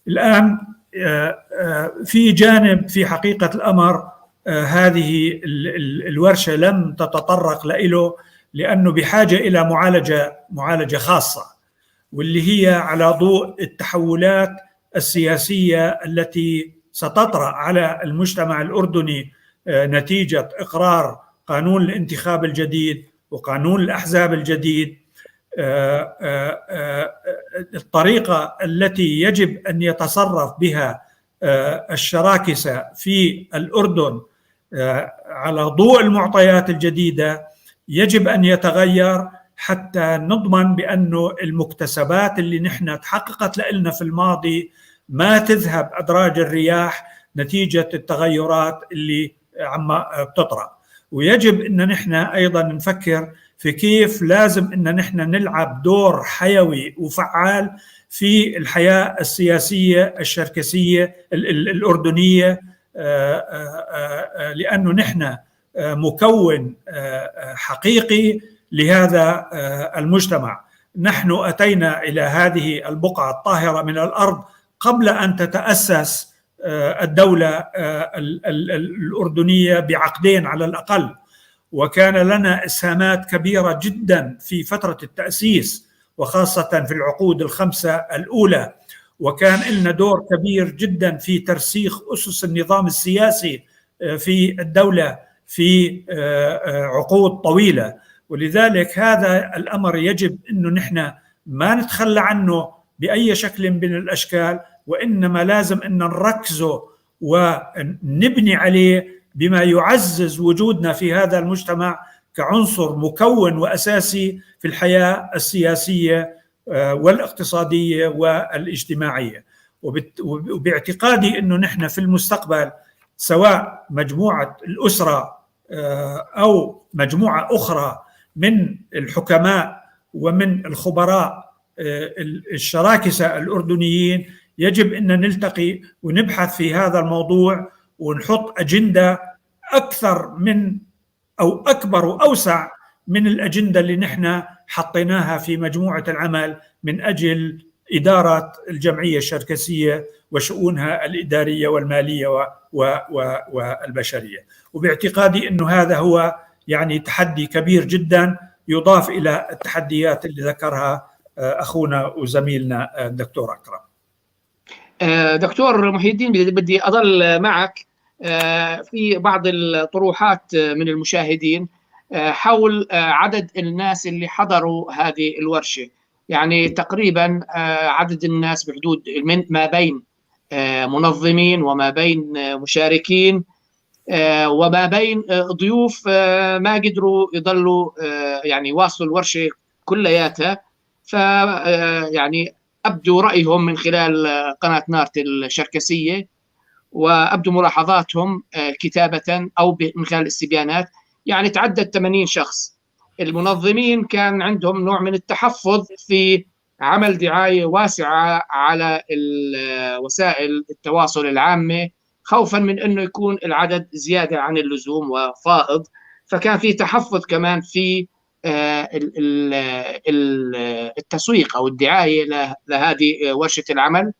الآن في جانب في حقيقة الأمر هذه الورشة لم تتطرق له لأنه بحاجة إلى معالجة خاصة، واللي هي على ضوء التحولات السياسية التي ستطرأ على المجتمع الأردني نتيجة إقرار قانون الانتخاب الجديد وقانون الأحزاب الجديد. الطريقة التي يجب أن يتصرف بها الشراكسة في الأردن على ضوء المعطيات الجديدة يجب أن يتغير حتى نضمن بأنه المكتسبات اللي نحن تحققت لنا في الماضي ما تذهب أدراج الرياح نتيجة التغيرات اللي عم بتطرأ. ويجب أن نحن أيضا نفكر في كيف لازم أن نحن نلعب دور حيوي وفعال في الحياة السياسية الشركسية الأردنية، لأنه نحن مكون حقيقي لهذا المجتمع. نحن أتينا إلى هذه البقعة الطاهرة من الأرض قبل أن تتأسس الدولة الأردنية بعقدين على الأقل، وكان لنا إسهامات كبيرة جدا في فترة التأسيس وخاصة في العقود الخمسة الأولى، وكان لنا دور كبير جدا في ترسيخ أسس النظام السياسي في الدولة في عقود طويلة. ولذلك هذا الأمر يجب أنه نحن ما نتخلى عنه بأي شكل من الأشكال، وإنما لازم أن نركزه ونبني عليه بما يعزز وجودنا في هذا المجتمع كعنصر مكون وأساسي في الحياة السياسية والاقتصادية والاجتماعية. وباعتقادي أنه نحن في المستقبل سواء مجموعة الأسرة أو مجموعة أخرى من الحكماء ومن الخبراء الشراكسة الأردنيين يجب أن نلتقي ونبحث في هذا الموضوع ونحط أجندة أكثر من أو أكبر وأوسع من الأجندة اللي نحن حطيناها في مجموعة العمل من أجل إدارة الجمعية الشركسية وشؤونها الإدارية والمالية والبشرية. وباعتقادي أنه هذا هو يعني تحدي كبير جدا يضاف إلى التحديات اللي ذكرها أخونا وزميلنا الدكتور أكرم. دكتور محي الدين، بدي أظل معك في بعض الطروحات من المشاهدين حول عدد الناس اللي حضروا هذه الورشة. يعني تقريبا عدد الناس بحدود من ما بين منظمين وما بين مشاركين وما بين ضيوف ما قدروا يضلوا يعني يواصلوا الورشة كلياتها، ف يعني أبدوا رأيهم من خلال قناة نارت الشركسية وأبدوا ملاحظاتهم كتابة أو من خلال الاستبيانات. يعني تعدد 80 شخص. المنظمين كان عندهم نوع من التحفظ في عمل دعاية واسعة على وسائل التواصل العامة خوفا من أنه يكون العدد زيادة عن اللزوم وفائض، فكان في تحفظ كمان في التسويق أو الدعاية لهذه ورشة العمل.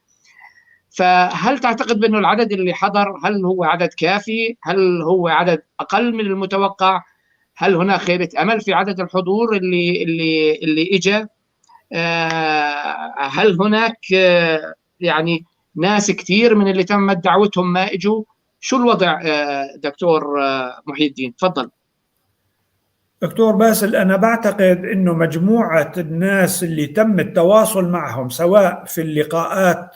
فهل تعتقد بأنه العدد اللي حضر هل هو عدد كافي؟ هل هو عدد أقل من المتوقع؟ هل هناك خيبة أمل في عدد الحضور اللي إجا؟ هل هناك يعني ناس كثير من اللي تمت دعوتهم ما إجوا؟ شو الوضع دكتور محي الدين؟ تفضل. دكتور باسل، أنا بعتقد أنه مجموعة الناس اللي تم التواصل معهم سواء في اللقاءات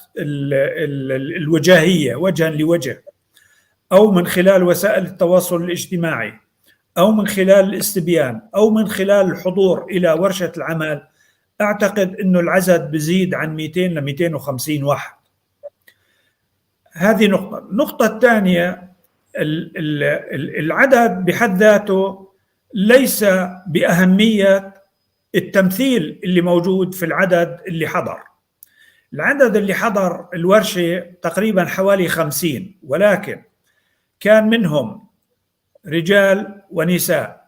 الوجاهية وجها لوجه أو من خلال وسائل التواصل الاجتماعي أو من خلال الاستبيان أو من خلال الحضور إلى ورشة العمل، أعتقد أنه العدد بزيد عن 200 ل 250 واحد. هذه نقطة. النقطة الثانية، العدد بحد ذاته ليس بأهمية التمثيل اللي موجود في العدد اللي حضر. العدد اللي حضر الورشة تقريبا حوالي 50، ولكن كان منهم رجال ونساء،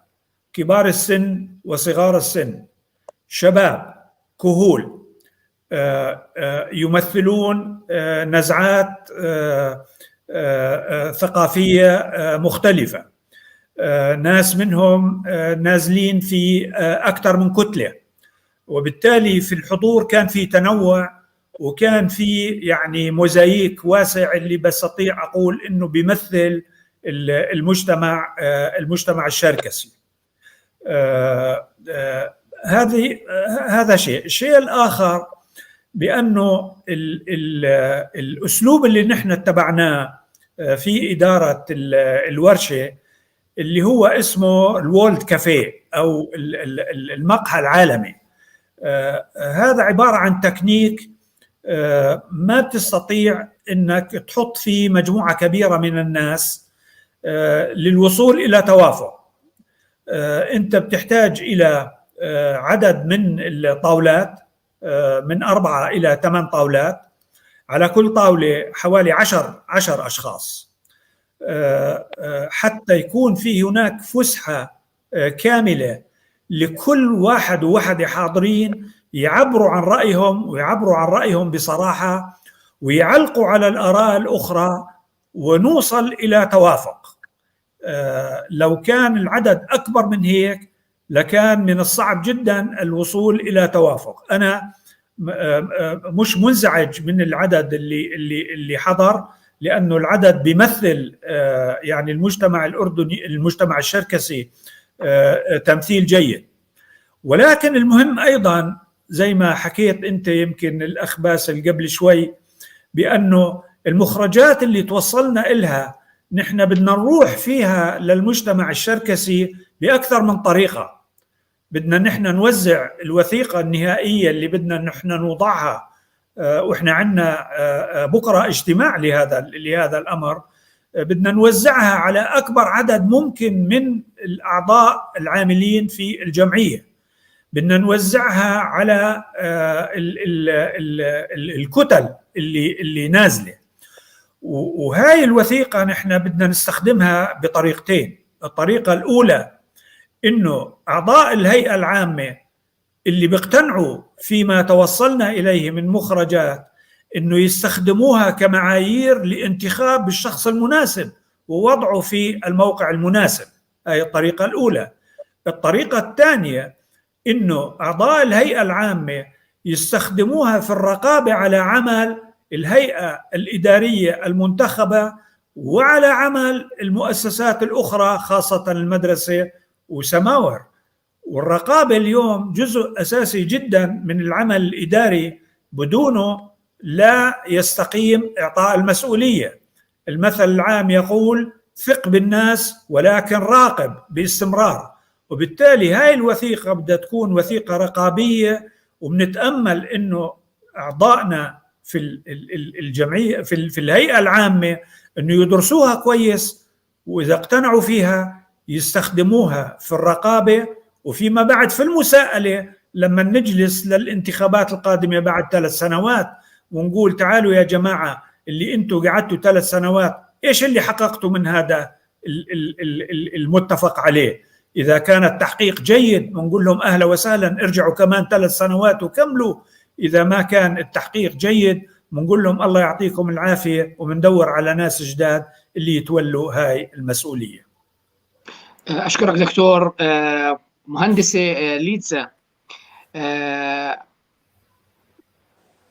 كبار السن وصغار السن، شباب، كهول، يمثلون نزعات ثقافية مختلفة، ناس منهم نازلين في أكثر من كتلة، وبالتالي في الحضور كان في تنوع وكان في يعني موزايك واسع اللي بستطيع أقول إنه بيمثل المجتمع الشركسي. هذا شيء. الشيء الآخر بأنه الأسلوب اللي نحن اتبعناه في إدارة الورشة اللي هو اسمه الوولد كافيه أو المقهى العالمي، هذا عبارة عن تكنيك ما تستطيع أنك تحط فيه مجموعة كبيرة من الناس للوصول إلى توافق. أنت بتحتاج إلى عدد من الطاولات، من 4 إلى 8 طاولات، على كل طاولة حوالي 10 أشخاص، حتى يكون في هناك فسحة كاملة لكل واحد وواحدة حاضرين يعبروا عن رأيهم، ويعبروا عن رأيهم بصراحة، ويعلقوا على الآراء الأخرى، ونوصل إلى توافق. لو كان العدد أكبر من هيك لكان من الصعب جدا الوصول إلى توافق. أنا مش منزعج من العدد اللي حضر، لأنه العدد بيمثل يعني المجتمع الأردني، المجتمع الشركسي تمثيل جيد. ولكن المهم أيضا زي ما حكيت أنت يمكن الأخ باسل قبل شوي، بأنه المخرجات اللي توصلنا إلها نحن بدنا نروح فيها للمجتمع الشركسي بأكثر من طريقة. بدنا نحن نوزع الوثيقة النهائية اللي بدنا نحن نوضعها، وإحنا عندنا بكرة اجتماع لهذا الأمر، بدنا نوزعها على أكبر عدد ممكن من الاعضاء العاملين في الجمعية، بدنا نوزعها على ال ال ال الكتل اللي نازله. وهاي الوثيقة نحن بدنا نستخدمها بطريقتين. الطريقة الاولى انه اعضاء الهيئة العامة اللي بيقتنعوا فيما توصلنا اليه من مخرجات انه يستخدموها كمعايير لانتخاب الشخص المناسب ووضعه في الموقع المناسب. هاي الطريقة الاولى. الطريقة الثانية انه اعضاء الهيئة العامة يستخدموها في الرقابة على عمل الهيئة الادارية المنتخبه وعلى عمل المؤسسات الاخرى، خاصة المدرسة وسماور. والرقابه اليوم جزء اساسي جدا من العمل الاداري، بدونه لا يستقيم اعطاء المسؤولية. المثل العام يقول: ثق بالناس ولكن راقب باستمرار. وبالتالي هاي الوثيقة بدها تكون وثيقة رقابية، وبنتامل انه اعضائنا في الجمعية في الهيئة العامة انه يدرسوها كويس، واذا اقتنعوا فيها يستخدموها في الرقابة، وفيما بعد في المساءلة لما نجلس للانتخابات القادمة بعد 3 سنوات ونقول تعالوا يا جماعة اللي انتم قعدتوا 3 سنوات ايش اللي حققتوا من هذا المتفق عليه؟ اذا كان التحقيق جيد بنقول لهم اهلا وسهلا، ارجعوا كمان 3 سنوات وكملوا. اذا ما كان التحقيق جيد بنقول لهم الله يعطيكم العافية، وبندور على ناس جداد اللي يتولوا هاي المسؤولية. اشكرك دكتور. مهندسه ليتزا،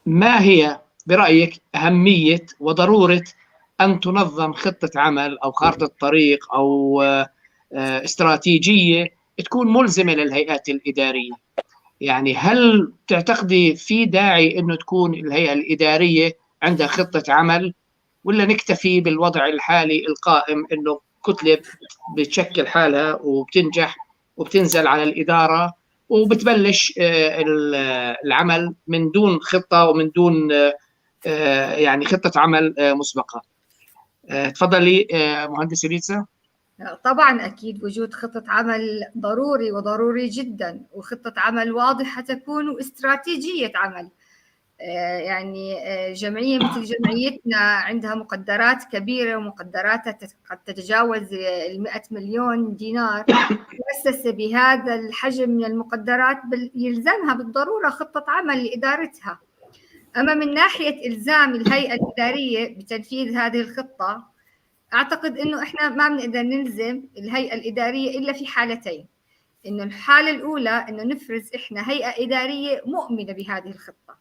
ما هي برأيك أهمية وضرورة أن تنظم خطة عمل أو خارطة طريق أو استراتيجية تكون ملزمة للهيئات الإدارية؟ يعني هل تعتقدي في داعي أنه تكون الهيئة الإدارية عندها خطة عمل، ولا نكتفي بالوضع الحالي القائم أنه كتلة بتشكل حالها وبتنجح وبتنزل على الإدارة وبتبلش العمل من دون خطة ومن دون يعني خطة عمل مسبقة؟ تفضلي مهندسة ليتسا. طبعا أكيد وجود خطة عمل ضروري وضروري جدا، وخطة عمل واضحة تكون واستراتيجية عمل. يعني جمعية مثل جمعيتنا عندها مقدرات كبيرة ومقدراتها قد تتجاوز 100 مليون دينار. مؤسسة بهذا الحجم من المقدرات يلزمها بالضرورة خطة عمل لإدارتها. أما من ناحية إلزام الهيئة الإدارية بتنفيذ هذه الخطة، أعتقد أنه إحنا ما بنقدر نلزم الهيئة الإدارية إلا في حالتين. إنه الحالة الأولى أنه نفرز إحنا هيئة إدارية مؤمنة بهذه الخطة،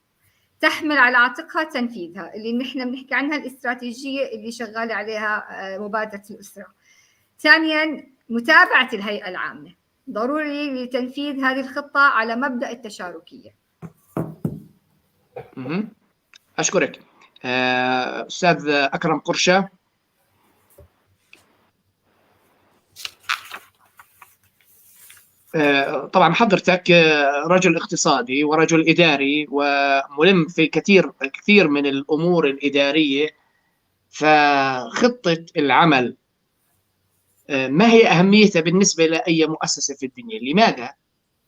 تحمل على عاتقها تنفيذها، اللي نحن بنحكي عنها الاستراتيجية اللي شغالة عليها مبادرة الأسرة. ثانياً، متابعة الهيئة العامة ضروري لتنفيذ هذه الخطة على مبدأ التشاركية. أشكرك. أستاذ أكرم قرشة. طبعا حضرتك رجل اقتصادي ورجل إداري وملم في كثير من الأمور الإدارية، فخطة العمل ما هي أهميتها بالنسبة لأي مؤسسة في الدنيا؟ لماذا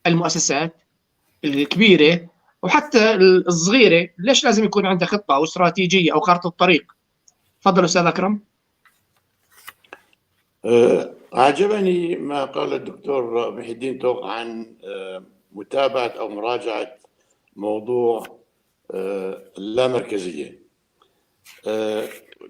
المؤسسات الكبيرة وحتى الصغيرة ليش لازم يكون عندها خطة أو استراتيجية أو خارطة طريق؟ تفضل أستاذ أكرم. أعجبني ما قال الدكتور محي الدين طوق عن متابعة أو مراجعة موضوع اللامركزية.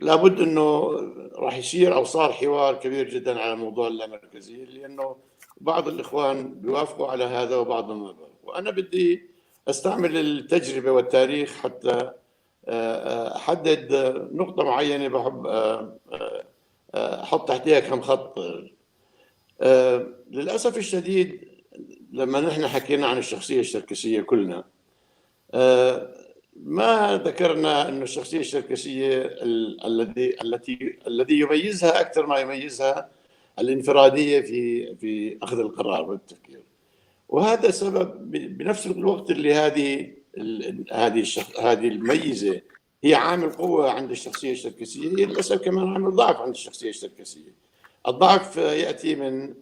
لابد أنه راح يصير أو صار حوار كبير جدا على موضوع اللامركزية، لأنه بعض الإخوان بيوافقوا على هذا وبعضهم ما بيوافقوا. وأنا بدي أستعمل التجربة والتاريخ حتى أحدد نقطة معينة بحب أحط تحتها كم خط. للأسف الشديد لما نحن حكينا عن الشخصية الشركسية كلنا ما ذكرنا أن الشخصية الشركسية الذي يميزها أكثر ما يميزها الانفرادية في أخذ القرار والتفكير، وهذا سبب بنفس الوقت اللي هذه الميزة هي عامل قوة عند الشخصية الشركسية، هي للأسف كمان عامل ضعف عند الشخصية الشركسية. الضعف يأتي من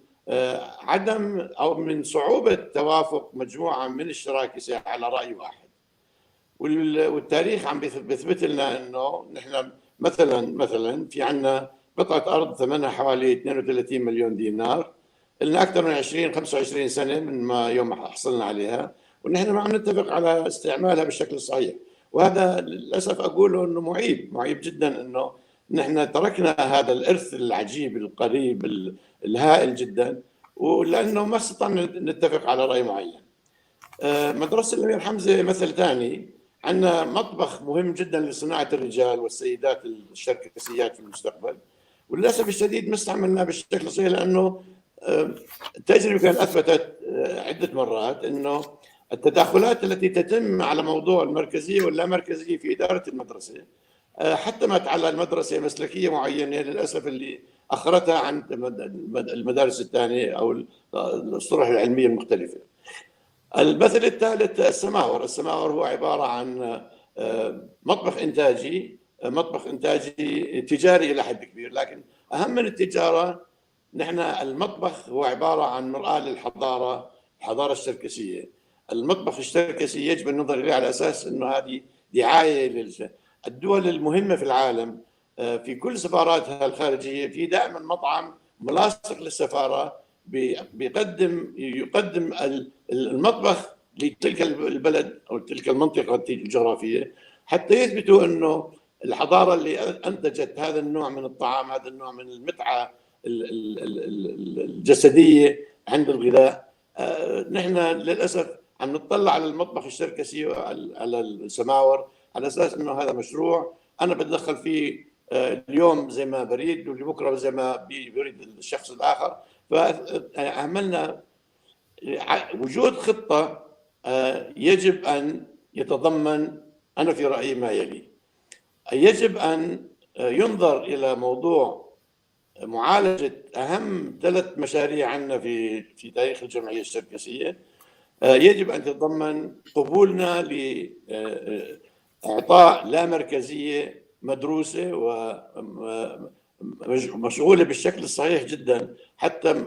عدم أو من صعوبة توافق مجموعة من الشراكسة على رأي واحد. والتاريخ عم بيثبت لنا انه نحن مثلا في عندنا قطعة أرض ثمنها حوالي 32 مليون دينار، لنا أكثر من 20 25 سنة من ما يوم حصلنا عليها، ونحن ما عم نتفق على استعمالها بالشكل الصحيح. وهذا للأسف أقوله أنه معيب جدا، أنه نحن تركنا هذا الإرث العجيب القريب الهائل جدا، ولأنه ما استطعنا نتفق على رأي معين. مدرسة الأمير حمزة مثل ثاني، عندنا مطبخ مهم جدا لصناعة الرجال والسيدات الشركسيات في المستقبل، وللأسف الشديد ما استعملناه بالشكل الصحيح، لأنه التجربة كانت أثبتت عدة مرات أنه التداخلات التي تتم على موضوع المركزية واللامركزية في إدارة المدرسة حتمت على المدرسة مسلكية معينة للأسف اللي أخرتها عن المدارس الثانية أو الصروح العلمية المختلفة. المثل الثالث السماور. السماور هو عبارة عن مطبخ إنتاجي، مطبخ إنتاجي تجاري إلى حد كبير، لكن أهم من التجارة نحن المطبخ هو عبارة عن مرآة للحضارة، الحضارة الشركسية. المطبخ الشركسي يجب النظر إليه على أساس أنه هذه دعاية للدول المهمة في العالم. في كل سفاراتها الخارجية في دائما مطعم ملاصق للسفارة يقدم المطبخ لتلك البلد أو تلك المنطقة الجغرافية، حتى يثبتوا أنه الحضارة اللي أنتجت هذا النوع من الطعام، هذا النوع من المتعة الجسدية عند الغذاء. نحن للأسف عم نطلع على المطبخ الشركسي وعلى السماور على أساس أنه هذا مشروع أنا بتدخل فيه اليوم زي ما بريد، واللي بكرة زي ما بيريد الشخص الآخر. فأهملنا وجود خطة يجب أن يتضمن، أنا في رأيي ما يلي: يجب أن ينظر إلى موضوع معالجة أهم 3 مشاريع عندنا في تاريخ الجمعية الشركسية. يجب أن تتضمن قبولنا لإعطاء لا مركزية مدروسة ومشغولة بالشكل الصحيح جدا، حتى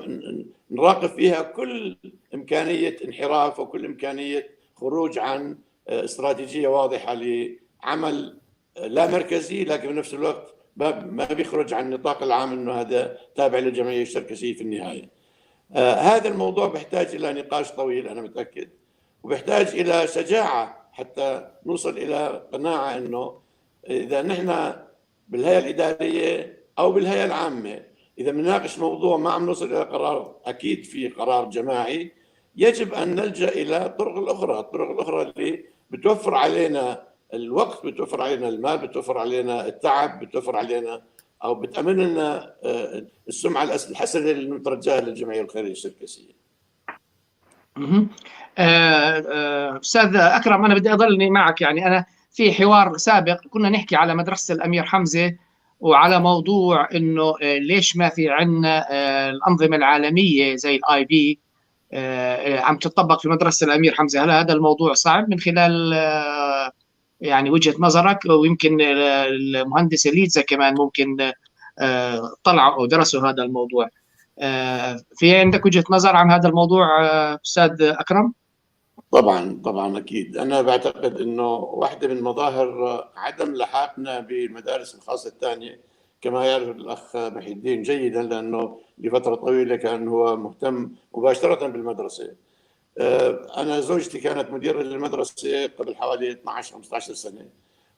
نراقب فيها كل إمكانية انحراف وكل إمكانية خروج عن استراتيجية واضحة لعمل لا مركزي، لكن بنفس الوقت ما بيخرج عن النطاق العام انه هذا تابع للجمعية الشركسية في النهاية. هذا الموضوع بيحتاج الى نقاش طويل انا متأكد، وبيحتاج الى شجاعة حتى نوصل الى قناعة انه اذا نحن بالهيئة الإدارية او بالهيئة العامة اذا بنناقش موضوع ما عم نوصل الى قرار اكيد في قرار جماعي، يجب ان نلجأ الى الطرق الاخرى، الطرق الاخرى اللي بتوفر علينا الوقت، بتوفر علينا المال، بتوفر علينا التعب، بتوفر علينا او بتامن لنا السمعة الحسنة اللي نترجاها للجمعية الخيرية الشركسيه. استاذ اكرم، انا بدي اضلني معك. يعني انا في حوار سابق كنا نحكي على مدرسه الامير حمزة وعلى موضوع انه ليش ما في عندنا الانظمة العالمية زي ال IB عم تطبق في مدرسه الامير حمزة. هل هذا الموضوع صعب من خلال يعني وجهة نظرك؟ ويمكن المهندسة ليتزا كمان ممكن طلعوا أو درسوا هذا الموضوع. في عندك وجهة نظر عن هذا الموضوع أستاذ أكرم؟ طبعا طبعا أكيد. أنا بعتقد أنه واحدة من مظاهر عدم لحاقنا بالمدارس الخاصة الثانية، كما يعرف الأخ محي الدين جيدا لأنه لفترة طويلة كان هو مهتم مباشرة بالمدرسة. أنا زوجتي كانت مديرة للمدرسة قبل حوالي 12-15 سنة،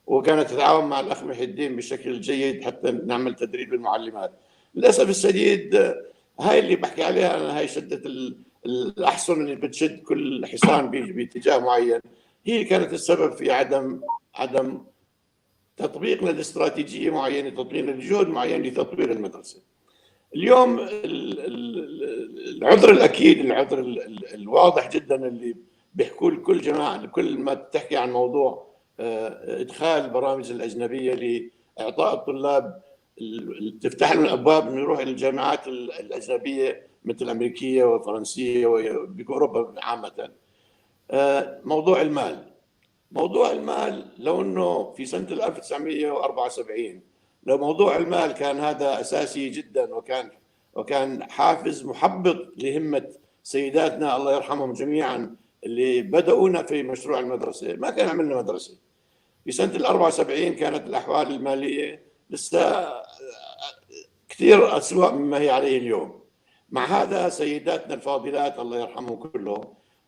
وكانت تتعاون مع الأخ محي الدين بشكل جيد حتى نعمل تدريب للمعلمات. للأسف الشديد هاي اللي بحكي عليها أنا، هاي شدة الأحصن اللي بتشد كل حصان باتجاه معين، هي كانت السبب في عدم تطبيقنا لاستراتيجية معينة، تطبيقنا لجهد معين لتطوير المدرسة. اليوم العذر الأكيد، العذر الواضح جدا اللي بيحكوا لكل جماعة، كل ما تحكي عن موضوع إدخال البرامج الأجنبية لإعطاء الطلاب، تفتح لهم الأبواب إنه يروح إلى الجامعات الأجنبية مثل الأمريكية والفرنسية وبأوروبا عامة. موضوع المال، موضوع المال لو إنه في سنة 1974 لو موضوع المال كان هذا أساسي جدا وكان وكان حافز محبط لهمة سيداتنا الله يرحمهم جميعا اللي بدأونا في مشروع المدرسة، ما كان عملنا مدرسة. في سنة 74 كانت الأحوال المالية لسه كثير أسوأ مما هي عليه اليوم. مع هذا سيداتنا الفاضلات الله يرحمهم كلهم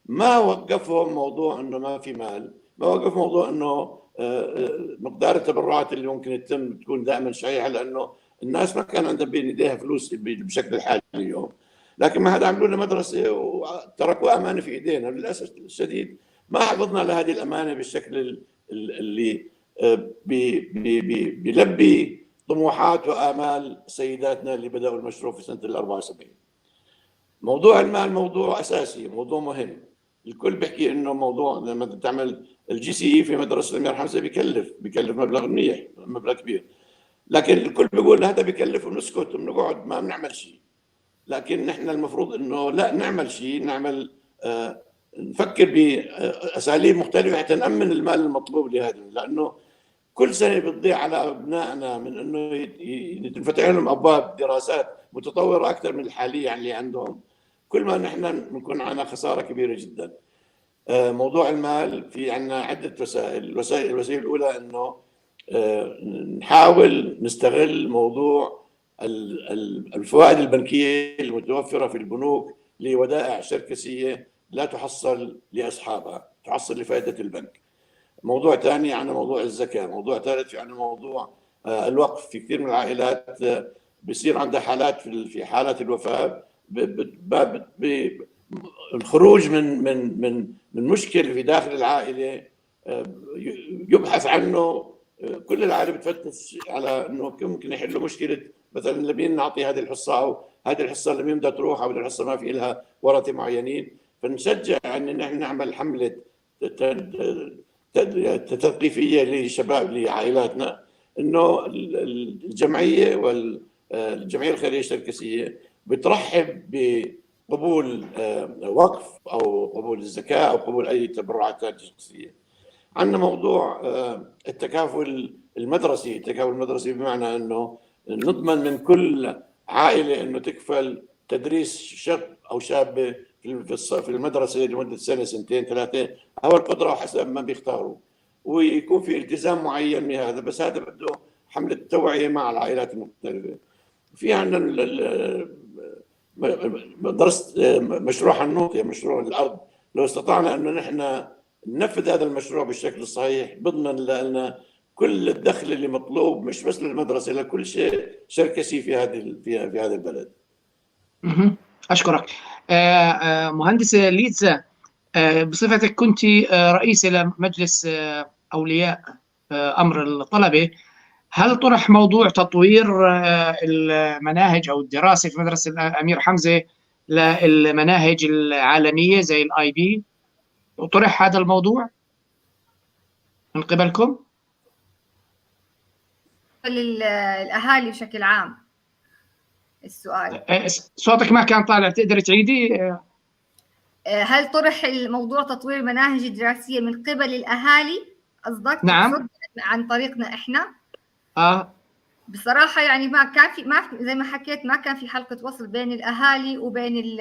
ما وقفهم موضوع انه ما في مال، ما وقف موضوع انه مقدار التبرعات اللي ممكن تتم تكون دائما شحيحة، لانه الناس ما كان عندها بين ايديها فلوس بشكل الحالي اليوم. لكن ما هذا عملوا لنا مدرسه وتركوا امانه في ايدينا. للاسف الشديد ما حفظنا لهذه الامانة بالشكل اللي بيلبي طموحات وامال سيداتنا اللي بداوا المشروع في سنة ال 74. موضوع المال موضوع اساسي، موضوع مهم. الكل بيحكي انه موضوع لما تعمل ال GCE في مدرسه الامير حمزة بكلف مبلغ منيح، مبلغ كبير. لكن الكل بيقول هذا بكلف ونسكت ونقعد ما بنعمل شيء. لكن نحن المفروض انه لا نعمل شيء، نعمل نفكر باساليب مختلفة حتى نامن المال المطلوب لهذا، لانه كل سنة بتضيع على ابنائنا من انه تنفتح لهم ابواب دراسات متطورة اكثر من الحالية اللي عندهم، كل ما نحن بنكون عندنا خسارة كبيرة جدا. موضوع المال في عندنا عده وسائل، الوسيلة الاولى انه نحاول نستغل موضوع الفوائد البنكية المتوفرة في البنوك لودائع شركسيه لا تحصل لاصحابها، تحصل لفائدة البنك. موضوع ثاني عندنا موضوع الزكاة، موضوع ثالث في عندنا موضوع الوقف. في كثير من العائلات بصير عندها حالات في حالات الوفاة الخروج من من من من مشكل في داخل العائلة يبحث عنه، كل العائلة بتفتش على انه ممكن يحلوا مشكلة، مثلا لمين نعطي هذه الحصة او هذه الحصة لمين بدها تروح، او الحصة ما في لها ورثه معينين. فنشجع ان نحن نعمل حمله تثقيفيه لشباب لعائلاتنا انه الجمعية والجمعية الخيرية الشركسيه بترحب بقبول وقف او قبول الزكاة او قبول اي تبرعات شخصية. عندنا موضوع التكافل المدرسي، التكافل المدرسي بمعنى انه نضمن من كل عائلة انه تكفل تدريس شاب او شابه في المدرسة لمدة سنة سنتين ثلاثة او القدرة حسب ما بيختاروا، ويكون في التزام معين من هذا، بس هذا بده حمله توعيه مع العائلات المختلفة. في عندنا مدرسه مشروع حنوطيا، مشروع الارض، لو استطعنا انه نحن ننفذ هذا المشروع بالشكل الصحيح بضمن لنا كل الدخل اللي مطلوب، مش بس للمدرسة، لكل شيء شركسي في هذه في هذا البلد. اشكرك. مهندسه ليتزا، بصفتك كنت رئيسه لمجلس اولياء امر الطلبة، هل طرح موضوع تطوير المناهج او الدراسة في مدرسه الامير حمزة للمناهج العالمية زي ال IB؟ وطرح هذا الموضوع من قبلكم؟ للأهالي بشكل عام السؤال. صوتك ما كان طالع، تقدر تعيدي؟ هل طرح الموضوع تطوير المناهج الدراسية من قبل الأهالي قصدك؟ نعم، عن طريقنا إحنا؟ بصراحة يعني ما كان في، ما زي ما حكيت، ما كان في حلقة وصل بين الأهالي وبين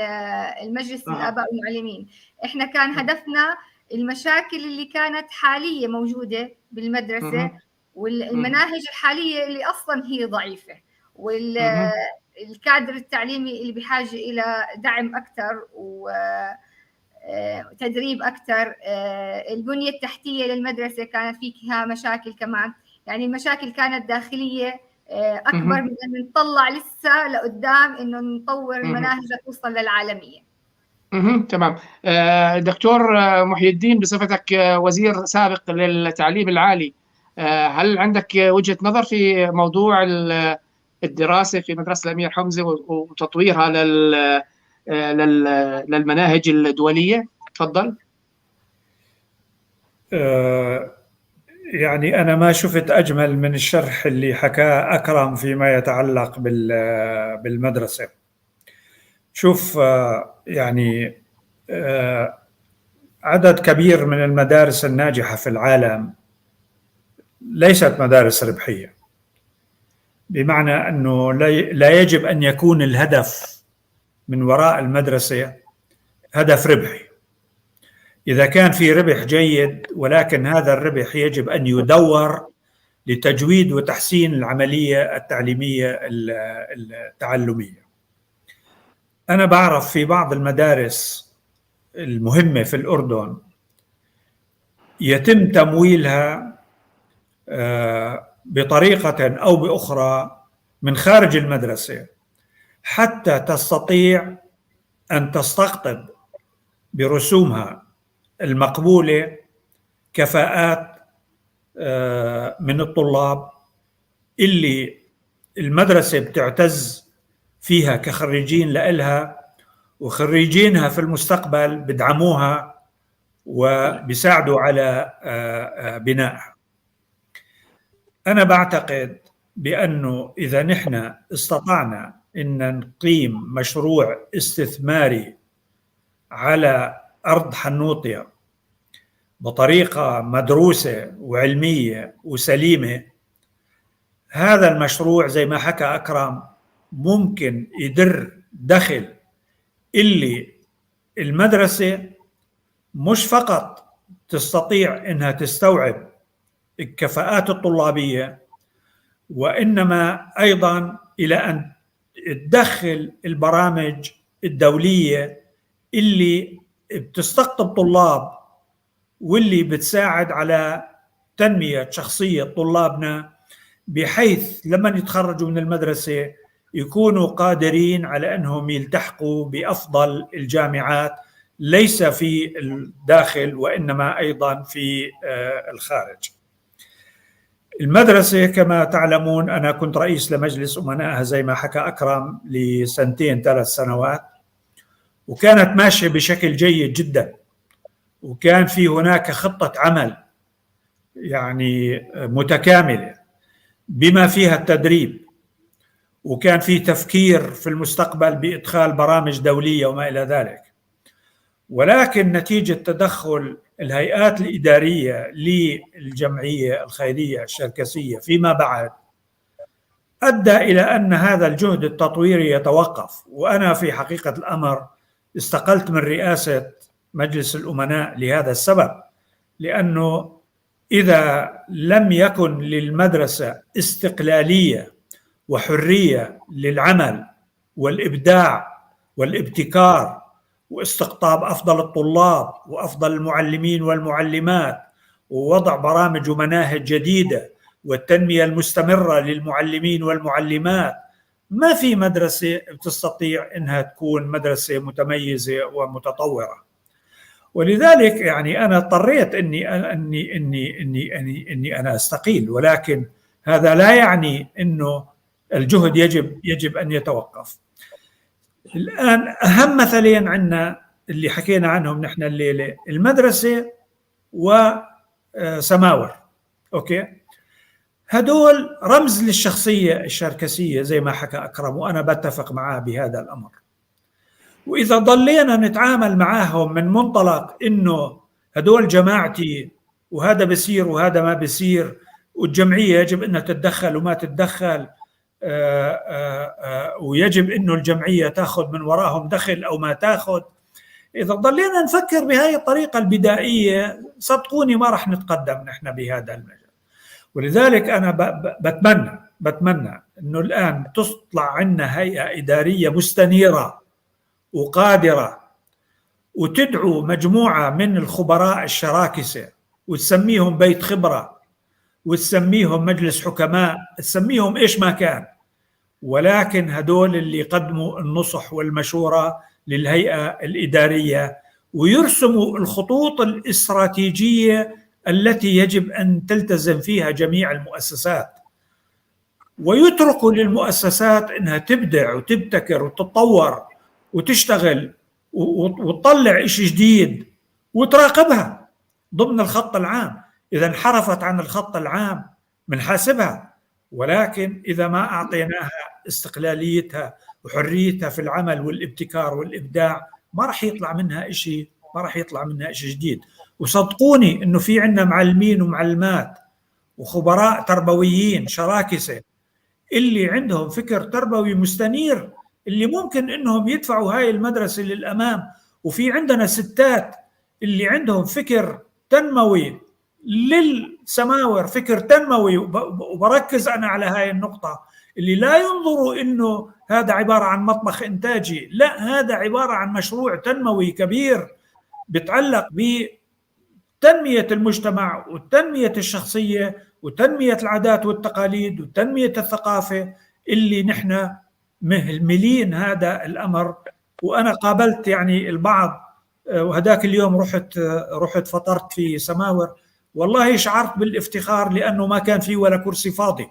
المجلس الآباء والمعلمين. إحنا كان هدفنا المشاكل اللي كانت حالية موجودة بالمدرسة والمناهج الحالية اللي أصلاً هي ضعيفة، والكادر التعليمي اللي بحاجة إلى دعم أكثر وتدريب أكثر، البنية التحتية للمدرسة كانت فيها مشاكل كمان. يعني المشاكل كانت داخلية أكبر من أن نطلع لسه لقدام إنه نطور المناهج توصل للعالمية. تمام. دكتور محي الدين، بصفتك وزير سابق للتعليم العالي، هل عندك وجهة نظر في موضوع الدراسة في مدرسة الأمير حمزة وتطويرها للمناهج الدولية؟ تفضل. يعني أنا ما شفت أجمل من الشرح اللي حكاه أكرم فيما يتعلق بالمدرسة. شوف، يعني عدد كبير من المدارس الناجحة في العالم ليست مدارس ربحية، بمعنى أنه لا يجب أن يكون الهدف من وراء المدرسة هدف ربحي. إذا كان في ربح جيد، ولكن هذا الربح يجب أن يدور لتجويد وتحسين العملية التعليمية التعلمية. أنا بعرف في بعض المدارس المهمة في الأردن يتم تمويلها بطريقة أو بأخرى من خارج المدرسة حتى تستطيع أن تستقطب برسومها المقبولة كفاءات من الطلاب اللي المدرسة بتعتز فيها كخريجين لإلها، وخريجينها في المستقبل بدعموها وبيساعدوا على بنائها. أنا بعتقد بأنه إذا نحن استطعنا أن نقيم مشروع استثماري على أرض حنوطيا بطريقة مدروسة وعلمية وسليمة، هذا المشروع زي ما حكى أكرم ممكن يدر دخل اللي المدرسة مش فقط تستطيع أنها تستوعب الكفاءات الطلابية، وإنما أيضا إلى أن تدخل البرامج الدولية اللي بتستقطب طلاب واللي بتساعد على تنمية شخصية طلابنا، بحيث لما يتخرجوا من المدرسة يكونوا قادرين على أنهم يلتحقوا بأفضل الجامعات، ليس في الداخل وإنما أيضا في الخارج. المدرسة كما تعلمون أنا كنت رئيس لمجلس أمنائها زي ما حكى أكرم لسنتين 3 سنوات، وكانت ماشية بشكل جيد جدا، وكان في هناك خطة عمل يعني متكاملة بما فيها التدريب، وكان في تفكير في المستقبل بإدخال برامج دولية وما إلى ذلك. ولكن نتيجة تدخل الهيئات الإدارية للجمعية الخيرية الشركسية فيما بعد أدى إلى أن هذا الجهد التطويري يتوقف. وأنا في حقيقة الأمر استقلت من رئاسة مجلس الأمناء لهذا السبب، لأنه إذا لم يكن للمدرسة استقلالية وحرية للعمل والإبداع والابتكار واستقطاب أفضل الطلاب وأفضل المعلمين والمعلمات ووضع برامج ومناهج جديدة والتنمية المستمرة للمعلمين والمعلمات، ما في مدرسة تستطيع أنها تكون مدرسة متميزة ومتطورة. ولذلك يعني أنا اضطريت أني أني أني أني أني, أني أنا أستقيل، ولكن هذا لا يعني أنه الجهد يجب أن يتوقف. الآن أهم مثلين عندنا اللي حكينا عنهم نحن الليلة، المدرسة وسماور. أوكي، هدول رمز للشخصية الشركسية زي ما حكى أكرم، وأنا بتفق معاه بهذا الأمر. وإذا ضلينا نتعامل معاهم من منطلق إنه هدول جماعتي وهذا بصير وهذا ما بصير، والجمعية يجب أنها تتدخل وما تتدخل، ويجب أنه الجمعية تأخذ من وراهم دخل أو ما تأخذ، إذا ضلينا نفكر بهذه الطريقة البدائية صدقوني ما رح نتقدم نحن بهذا المجال. ولذلك أنا بتمنى أنه الآن تطلع عنا هيئة إدارية مستنيرة وقادرة، وتدعو مجموعة من الخبراء الشراكسة وتسميهم بيت خبرة وتسميهم مجلس حكماء، تسميهم إيش ما كان، ولكن هدول اللي يقدموا النصح والمشورة للهيئة الإدارية ويرسموا الخطوط الاستراتيجية التي يجب أن تلتزم فيها جميع المؤسسات، ويتركوا للمؤسسات أنها تبدع وتبتكر وتتطور وتشتغل وتطلع إشي جديد وتراقبها ضمن الخط العام. إذا انحرفت عن الخط العام منحاسبها، ولكن إذا ما أعطيناها استقلاليتها وحريتها في العمل والابتكار والإبداع ما راح يطلع منها إشي، ما راح يطلع منها إشي جديد. وصدقوني إنه في عندنا معلمين ومعلمات وخبراء تربويين شراكسة اللي عندهم فكر تربوي مستنير، اللي ممكن انهم يدفعوا هاي المدرسة للامام. وفي عندنا ستات اللي عندهم فكر تنموي للسماور، فكر تنموي، وبركز انا على هاي النقطة، اللي لا ينظروا انه هذا عبارة عن مطبخ انتاجي، لا، هذا عبارة عن مشروع تنموي كبير بتعلق بتنميه المجتمع وتنميه الشخصية وتنميه العادات والتقاليد وتنميه الثقافة اللي نحن مهملين هذا الامر. وانا قابلت يعني البعض، وهداك اليوم رحت فطرت في سماور، والله شعرت بالافتخار لانه ما كان في ولا كرسي فاضي.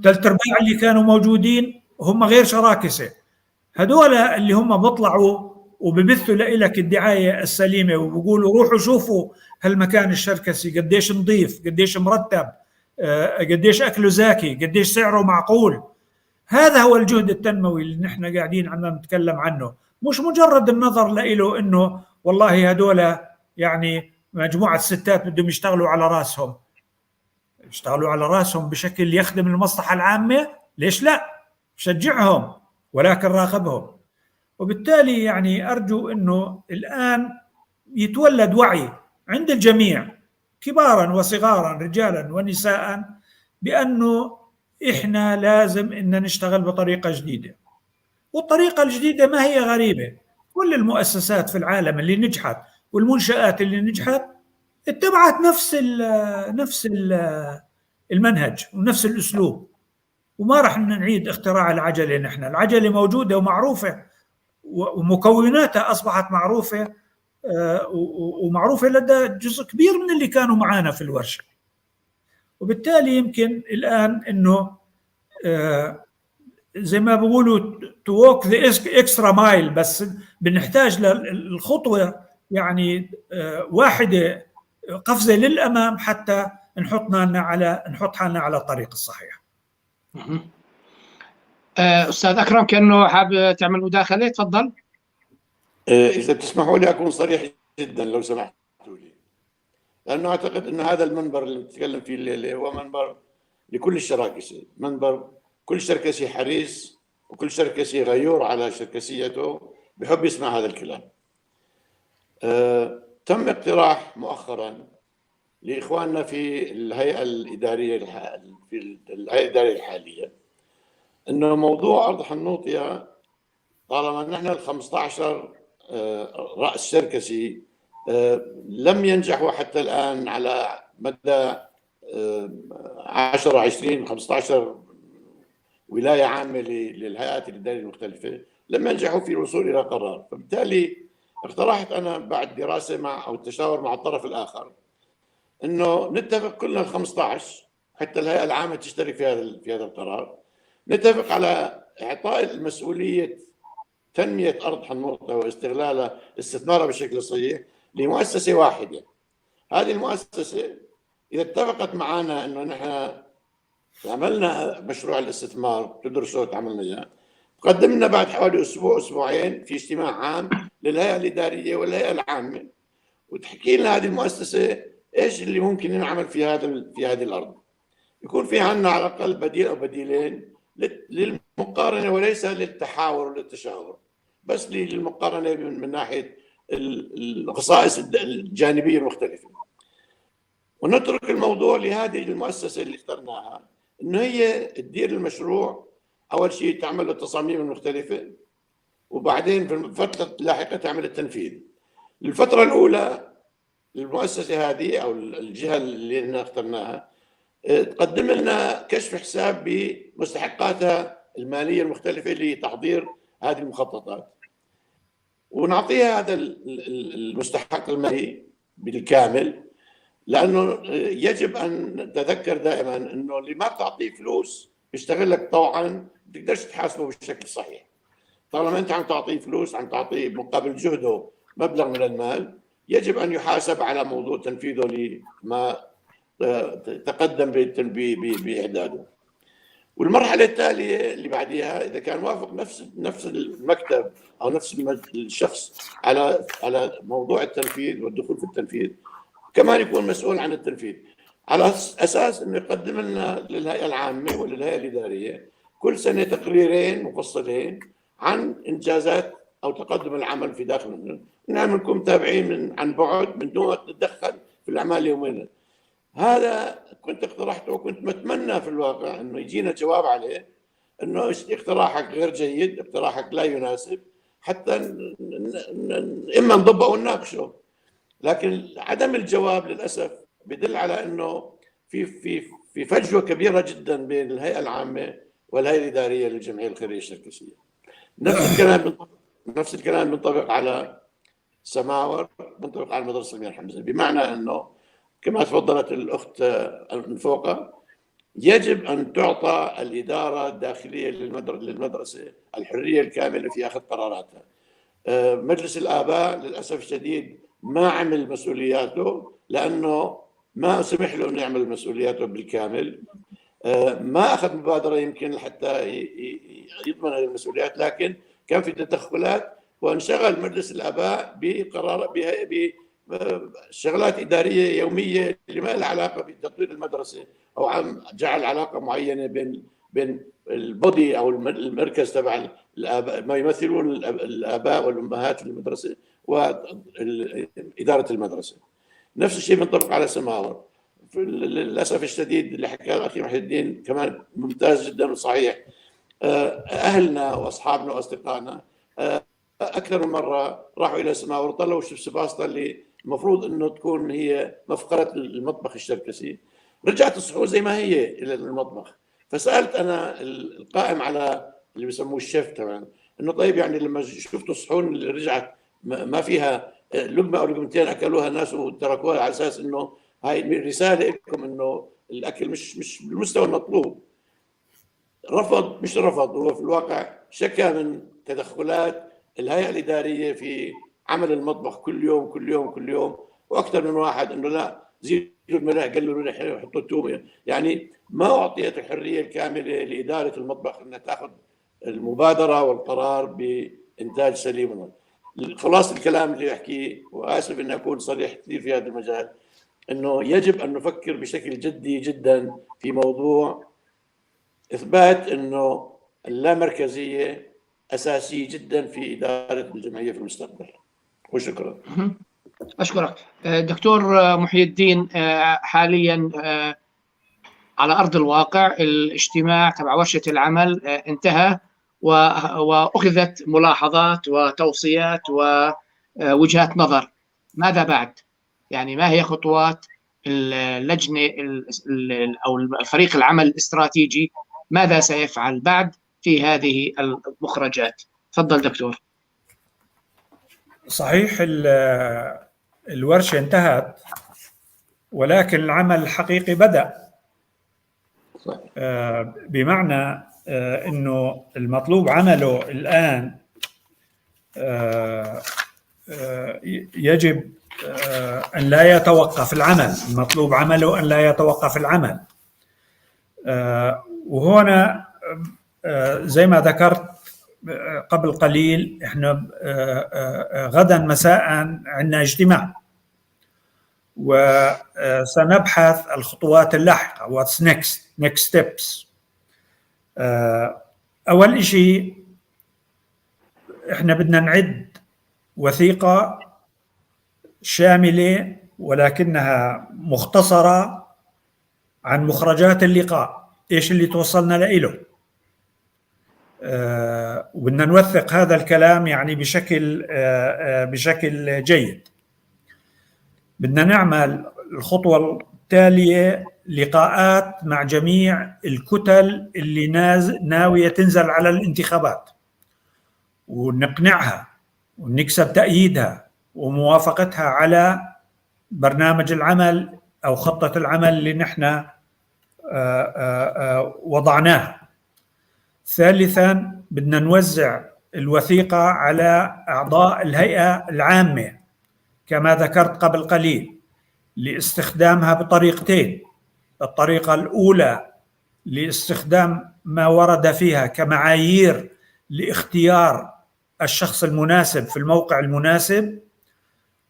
ثلاث ارباع اللي كانوا موجودين هم غير شراكسه، هدول اللي هم بيطلعوا وببثوا لك الدعاية السليمة وبيقولوا روحوا شوفوا هالمكان الشركسي قديش نظيف، قديش مرتب، قديش اكله زاكي، قديش سعره معقول. هذا هو الجهد التنموي اللي نحن قاعدين عم نتكلم عنه، مش مجرد النظر له انه والله هدول يعني مجموعة ستات بدهم يشتغلوا على راسهم. يشتغلوا على راسهم بشكل يخدم المصلحة العامة، ليش لا؟ شجعهم ولكن راقبهم. وبالتالي يعني ارجو انه الان يتولد وعي عند الجميع كبارا وصغارا، رجالا ونساء، بانه احنا لازم ان نشتغل بطريقة جديدة. والطريقة الجديدة ما هي غريبة، كل المؤسسات في العالم اللي نجحت والمنشآت اللي نجحت اتبعت نفس المنهج ونفس الاسلوب، وما راح نعيد اختراع العجلة. نحن العجلة موجودة ومعروفة ومكوناتها اصبحت معروفة ومعروفة لدى جزء كبير من اللي كانوا معنا في الورشة. وبالتالي يمكن الان انه زي ما بيقولوا to walk the extra mile، بس بنحتاج للخطوة يعني واحدة، قفزه للامام حتى نحط حالنا على الطريق الصحيح. استاذ اكرم، كانه حاب تعمل مداخله، تفضل. اذا بتسمحوا لي اكون صريح جدا لو سمحتوا لي، لانه اعتقد ان هذا المنبر اللي بنتكلم فيه الليلة هو منبر لكل الشراكسه، منبر كل شركسي حريص وكل شركسي غيور على شركسيته بحب يسمع هذا الكلام. تم اقتراح مؤخرا لاخواننا في الهيئة الادارية الحالية انه موضوع ارض حنوطيا، طالما نحن ال 15 راس شركسي لم ينجحوا حتى الان على مدى 10، 20، 15 ولاية عامة للهيئات الادارية المختلفة، لم ينجحوا في الوصول الى قرار. فبالتالي اقترحت انا بعد دراسة مع او التشاور مع الطرف الاخر انه نتفق كلنا ال 15، حتى الهيئة العامة تشترك في هذا القرار، نتفق على اعطاء المسؤولية تنمية ارض حنوطه واستغلالها، استثمارها بشكل صحيح، لمؤسسة واحدة. هذه المؤسسة اذا اتفقت معنا انه نحن عملنا مشروع الاستثمار، تدرسه وتعملنا اياه، قدمنا بعد حوالي اسبوع اسبوعين في اجتماع عام للهيئة الادارية والهيئة العامة، وتحكي لنا هذه المؤسسة ايش اللي ممكن ينعمل في هذه الارض. يكون في عندنا على الاقل بديل او بديلين للمقارنه، وليس للتحاور وللتشاور، بس للمقارنه من ناحية الخصائص الجانبية المختلفه. ونترك الموضوع لهذه المؤسسة اللي اخترناها انه هي تدير المشروع، اول شيء تعمل التصاميم المختلفة، وبعدين في الفترة اللاحقة تعمل التنفيذ. الفترة الاولى المؤسسة هذه او الجهة اللي احنا اخترناها تقدم لنا كشف حساب بمستحقاتها المالية المختلفة لتحضير هذه المخططات، ونعطيها هذا المستحق المالي بالكامل، لانه يجب ان نتذكر دائما انه اللي ما بتعطيه فلوس بيشتغل لك طوعا، بتقدرش تحاسبه بالشكل الصحيح. طالما انت عم تعطيه فلوس، عم تعطيه مقابل جهده مبلغ من المال، يجب ان يحاسب على موضوع تنفيذه لما تقدم باعداده. والمرحلة التالية اللي بعديها، اذا كان وافق نفس المكتب او نفس الشخص على موضوع التنفيذ والدخول في التنفيذ، كمان يكون مسؤول عن التنفيذ. على اساس انه يقدم لنا للهيئة العامة وللهيئه الادارية كل سنة تقريرين مفصلين عن انجازات او تقدم العمل في داخل. نعم نكون متابعين من عن بعد من دون ما نتدخل في الاعمال اليومية. هذا كنت اقترحته وكنت بتمنى في الواقع انه يجينا جواب عليه، انه اقتراحك غير جيد، اقتراحك لا يناسب، حتى اما نضبه او نناقشه. لكن عدم الجواب للاسف بدل على انه في فجوة كبيرة جدا بين الهيئة العامة والهيئة الادارية للجمعية الخيرية الشركسيه. نفس الكلام بينطبق على سماور، بينطبق على المدرسة الامير حمزه، بمعنى انه كما تفضلت الاخت من فوق، يجب ان تعطى الادارة الداخلية للمدرسة الحرية الكاملة في اخذ قراراتها. مجلس الاباء للاسف الشديد ما عمل مسؤولياته لانه ما سمح له انه يعمل مسؤولياته بالكامل. ما اخذ مبادرة يمكن حتى يضمن هذه المسؤوليات، لكن كان في تدخلات وانشغل مجلس الاباء بقرار بشغلات ادارية يومية اللي ما لها علاقة بتطوير المدرسة، او عم جعل علاقة معينة بين ال body او المركز تبع الاباء، ما يمثلون الاباء والامهات في المدرسة، واداره المدرسة. نفس الشيء بينطبق على سماور. للاسف الشديد اللي حكاه الاخي محي الدين كمان ممتاز جدا وصحيح. اهلنا واصحابنا واصدقائنا اكثر من مرة راحوا الى سماور وطلعوا شبس باسطه اللي المفروض انه تكون هي مفخرة المطبخ الشركسي، رجعت الصحون زي ما هي الى المطبخ. فسالت انا القائم على اللي بيسموه الشيف تبعنا انه طيب، يعني لما شفتوا الصحون اللي رجعت ما فيها لقمة او لقمتين، اكلوها الناس وتركوها على اساس انه هاي رسالة لكم انه الاكل مش بالمستوى المطلوب. رفض، مش رفض، هو في الواقع شكى من تدخلات الهيئة الادارية في عمل المطبخ كل يوم كل يوم كل يوم، واكثر من واحد انه لا، زيدوا الملح، قللوا الملح، حطوا الثوم. يعني ما اعطيت الحرية الكاملة لادارة المطبخ انها تاخذ المبادرة والقرار بانتاج سليم. خلاص الكلام اللي احكيه، واسف ان اكون صريح كثير في هذا المجال، انه يجب ان نفكر بشكل جدي جدا في موضوع اثبات انه اللامركزيه اساسية جدا في ادارة الجمعية في المستقبل، وشكرا. اشكرك دكتور محي الدين. حاليا على ارض الواقع الاجتماع تبع ورشه العمل انتهى واخذت ملاحظات وتوصيات ووجهات نظر. ماذا بعد؟ يعني ما هي خطوات اللجنة او الفريق العمل الاستراتيجي؟ ماذا سيفعل بعد في هذه المخرجات؟ تفضل دكتور. صحيح، الورشة انتهت ولكن العمل الحقيقي بدأ. بمعنى انه المطلوب عمله الان يجب ان لا يتوقف العمل، المطلوب عمله ان لا يتوقف العمل. وهنا زي ما ذكرت قبل قليل، احنا غدا مساء عندنا اجتماع وسنبحث الخطوات اللاحقة، what's next، next steps. اول شيء احنا بدنا نعد وثيقة شاملة ولكنها مختصره عن مخرجات اللقاء، ايش اللي توصلنا له، وبدنا نوثق هذا الكلام يعني بشكل جيد. بدنا نعمل الخطوة التالية لقاءات مع جميع الكتل اللي ناوية تنزل على الانتخابات، ونقنعها ونكسب تأييدها وموافقتها على برنامج العمل أو خطة العمل اللي نحن وضعناها. ثالثا، بدنا نوزع الوثيقة على أعضاء الهيئة العامة كما ذكرت قبل قليل لاستخدامها بطريقتين: الطريقة الأولى لاستخدام ما ورد فيها كمعايير لاختيار الشخص المناسب في الموقع المناسب،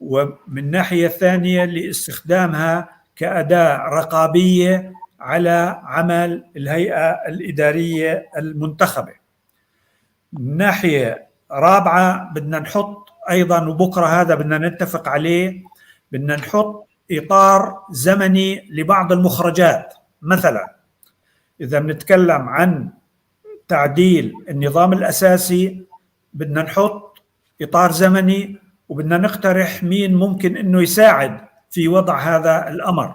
ومن الناحية الثانية لاستخدامها كأداة رقابية على عمل الهيئة الإدارية المنتخبة. من ناحية رابعة بدنا نحط أيضا، وبكرة هذا بدنا نتفق عليه، بدنا نحط إطار زمني لبعض المخرجات. مثلا إذا بنتكلم عن تعديل النظام الأساسي بدنا نحط إطار زمني، وبدنا نقترح مين ممكن إنه يساعد في وضع هذا الأمر.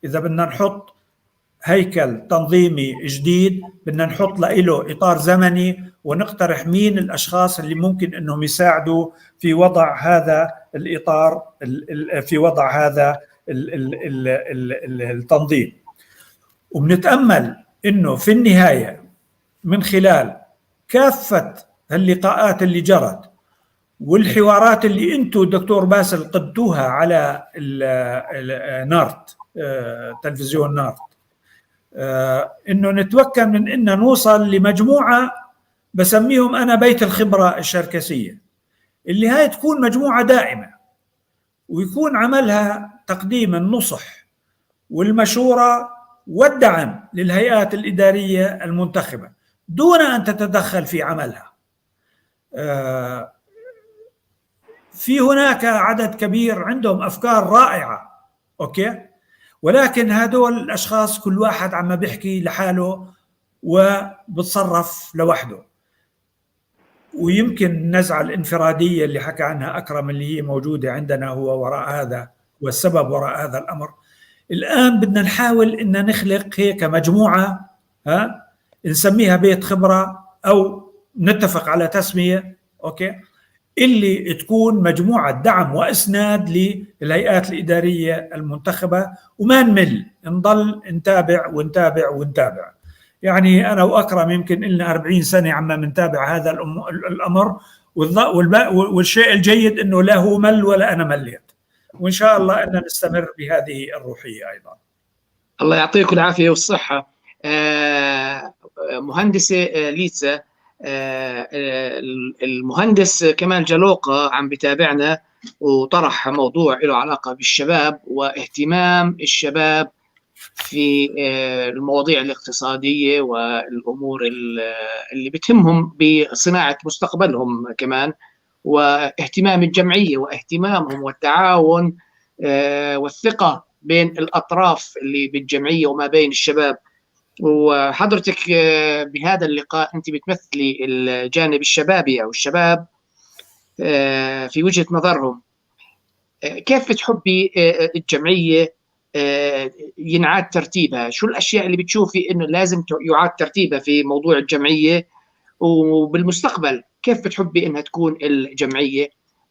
إذا بدنا نحط هيكل تنظيمي جديد بدنا نحط له إطار زمني ونقترح مين الأشخاص اللي ممكن إنهم يساعدوا في وضع هذا الإطار، في وضع هذا التنظيم. وبنتأمل إنه في النهاية من خلال كافة اللقاءات اللي جرت والحوارات اللي انتم دكتور باسل قدتوها على نارت، تلفزيون نارت، انه نتوكل من ان نوصل لمجموعة بسميهم انا بيت الخبرة الشركسيه، اللي هاي تكون مجموعة دائمة ويكون عملها تقديم النصح والمشورة والدعم للهيئات الادارية المنتخبه دون ان تتدخل في عملها. في هناك عدد كبير عندهم افكار رائعة، okay، ولكن هدول الاشخاص كل واحد عم بيحكي لحاله وبتصرف لوحده، ويمكن النزعة الانفراديه اللي حكى عنها اكرم اللي هي موجودة عندنا هو وراء هذا، والسبب وراء هذا الامر. الان بدنا نحاول ان نخلق هيك مجموعة، ها، نسميها بيت خبره او نتفق على تسميه، okay، اللي تكون مجموعة دعم وإسناد للهيئات الإدارية المنتخبة، وما نمل، نضل نتابع ونتابع ونتابع. يعني أنا وأكرم يمكن لنا 40 سنة عم نتابع هذا الأمر، والشيء الجيد أنه لا هو مل ولا أنا مليت، وإن شاء الله أن نستمر بهذه الروحية أيضا. الله يعطيكم العافية والصحة. مهندسة ليتسا، المهندس كمال جلوقة عم بتابعنا وطرح موضوع له علاقة بالشباب واهتمام الشباب في المواضيع الاقتصادية والأمور اللي بتهمهم بصناعة مستقبلهم كمان، واهتمام الجمعية واهتمامهم والتعاون والثقة بين الأطراف اللي بالجمعية وما بين الشباب. وحضرتك بهذا اللقاء أنت بتمثلي الجانب الشبابي أو الشباب في وجهة نظرهم، كيف بتحبي الجمعية ينعاد ترتيبها؟ شو الأشياء اللي بتشوفي إنه لازم يعاد ترتيبها في موضوع الجمعية، وبالمستقبل كيف بتحبي إنها تكون الجمعية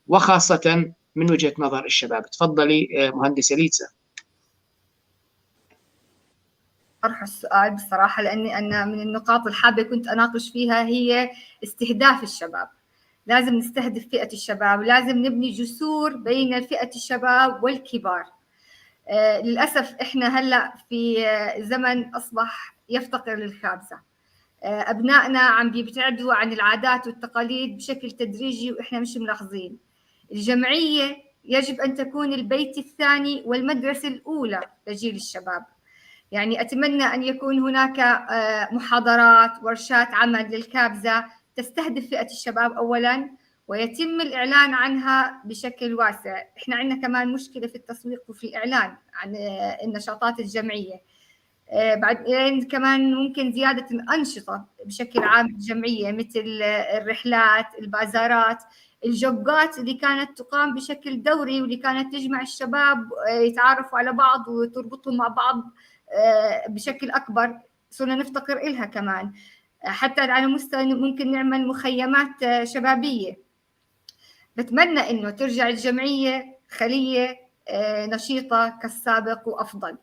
وخاصة من وجهة نظر الشباب؟ تفضلي مهندسة ليتسا. طرح السؤال بصراحة، لأني أنا من النقاط الحابة كنت أناقش فيها هي استهداف الشباب. لازم نستهدف فئة الشباب، لازم نبني جسور بين فئة الشباب والكبار. للأسف إحنا هلأ في زمن أصبح يفتقر للخابزة. أبنائنا عم بيبتعدوا عن العادات والتقاليد بشكل تدريجي وإحنا مش ملاحظين. الجمعية يجب أن تكون البيت الثاني والمدرسة الأولى لجيل الشباب. يعني أتمنى أن يكون هناك محاضرات، ورشات عمل للكابزة تستهدف فئة الشباب أولاً، ويتم الإعلان عنها بشكل واسع. إحنا عندنا كمان مشكلة في التسويق وفي الإعلان عن النشاطات الجمعية. بعدين كمان ممكن زيادة الأنشطة بشكل عام الجمعية، مثل الرحلات، البازارات، الجوجات اللي كانت تقام بشكل دوري واللي كانت تجمع الشباب يتعارفوا على بعض وتربطهم مع بعض بشكل أكبر، صرنا نفتقر إلها كمان. حتى على مستوى ممكن نعمل مخيمات شبابية. بتمنى إنه ترجع الجمعية خلية نشيطة كالسابق وأفضل.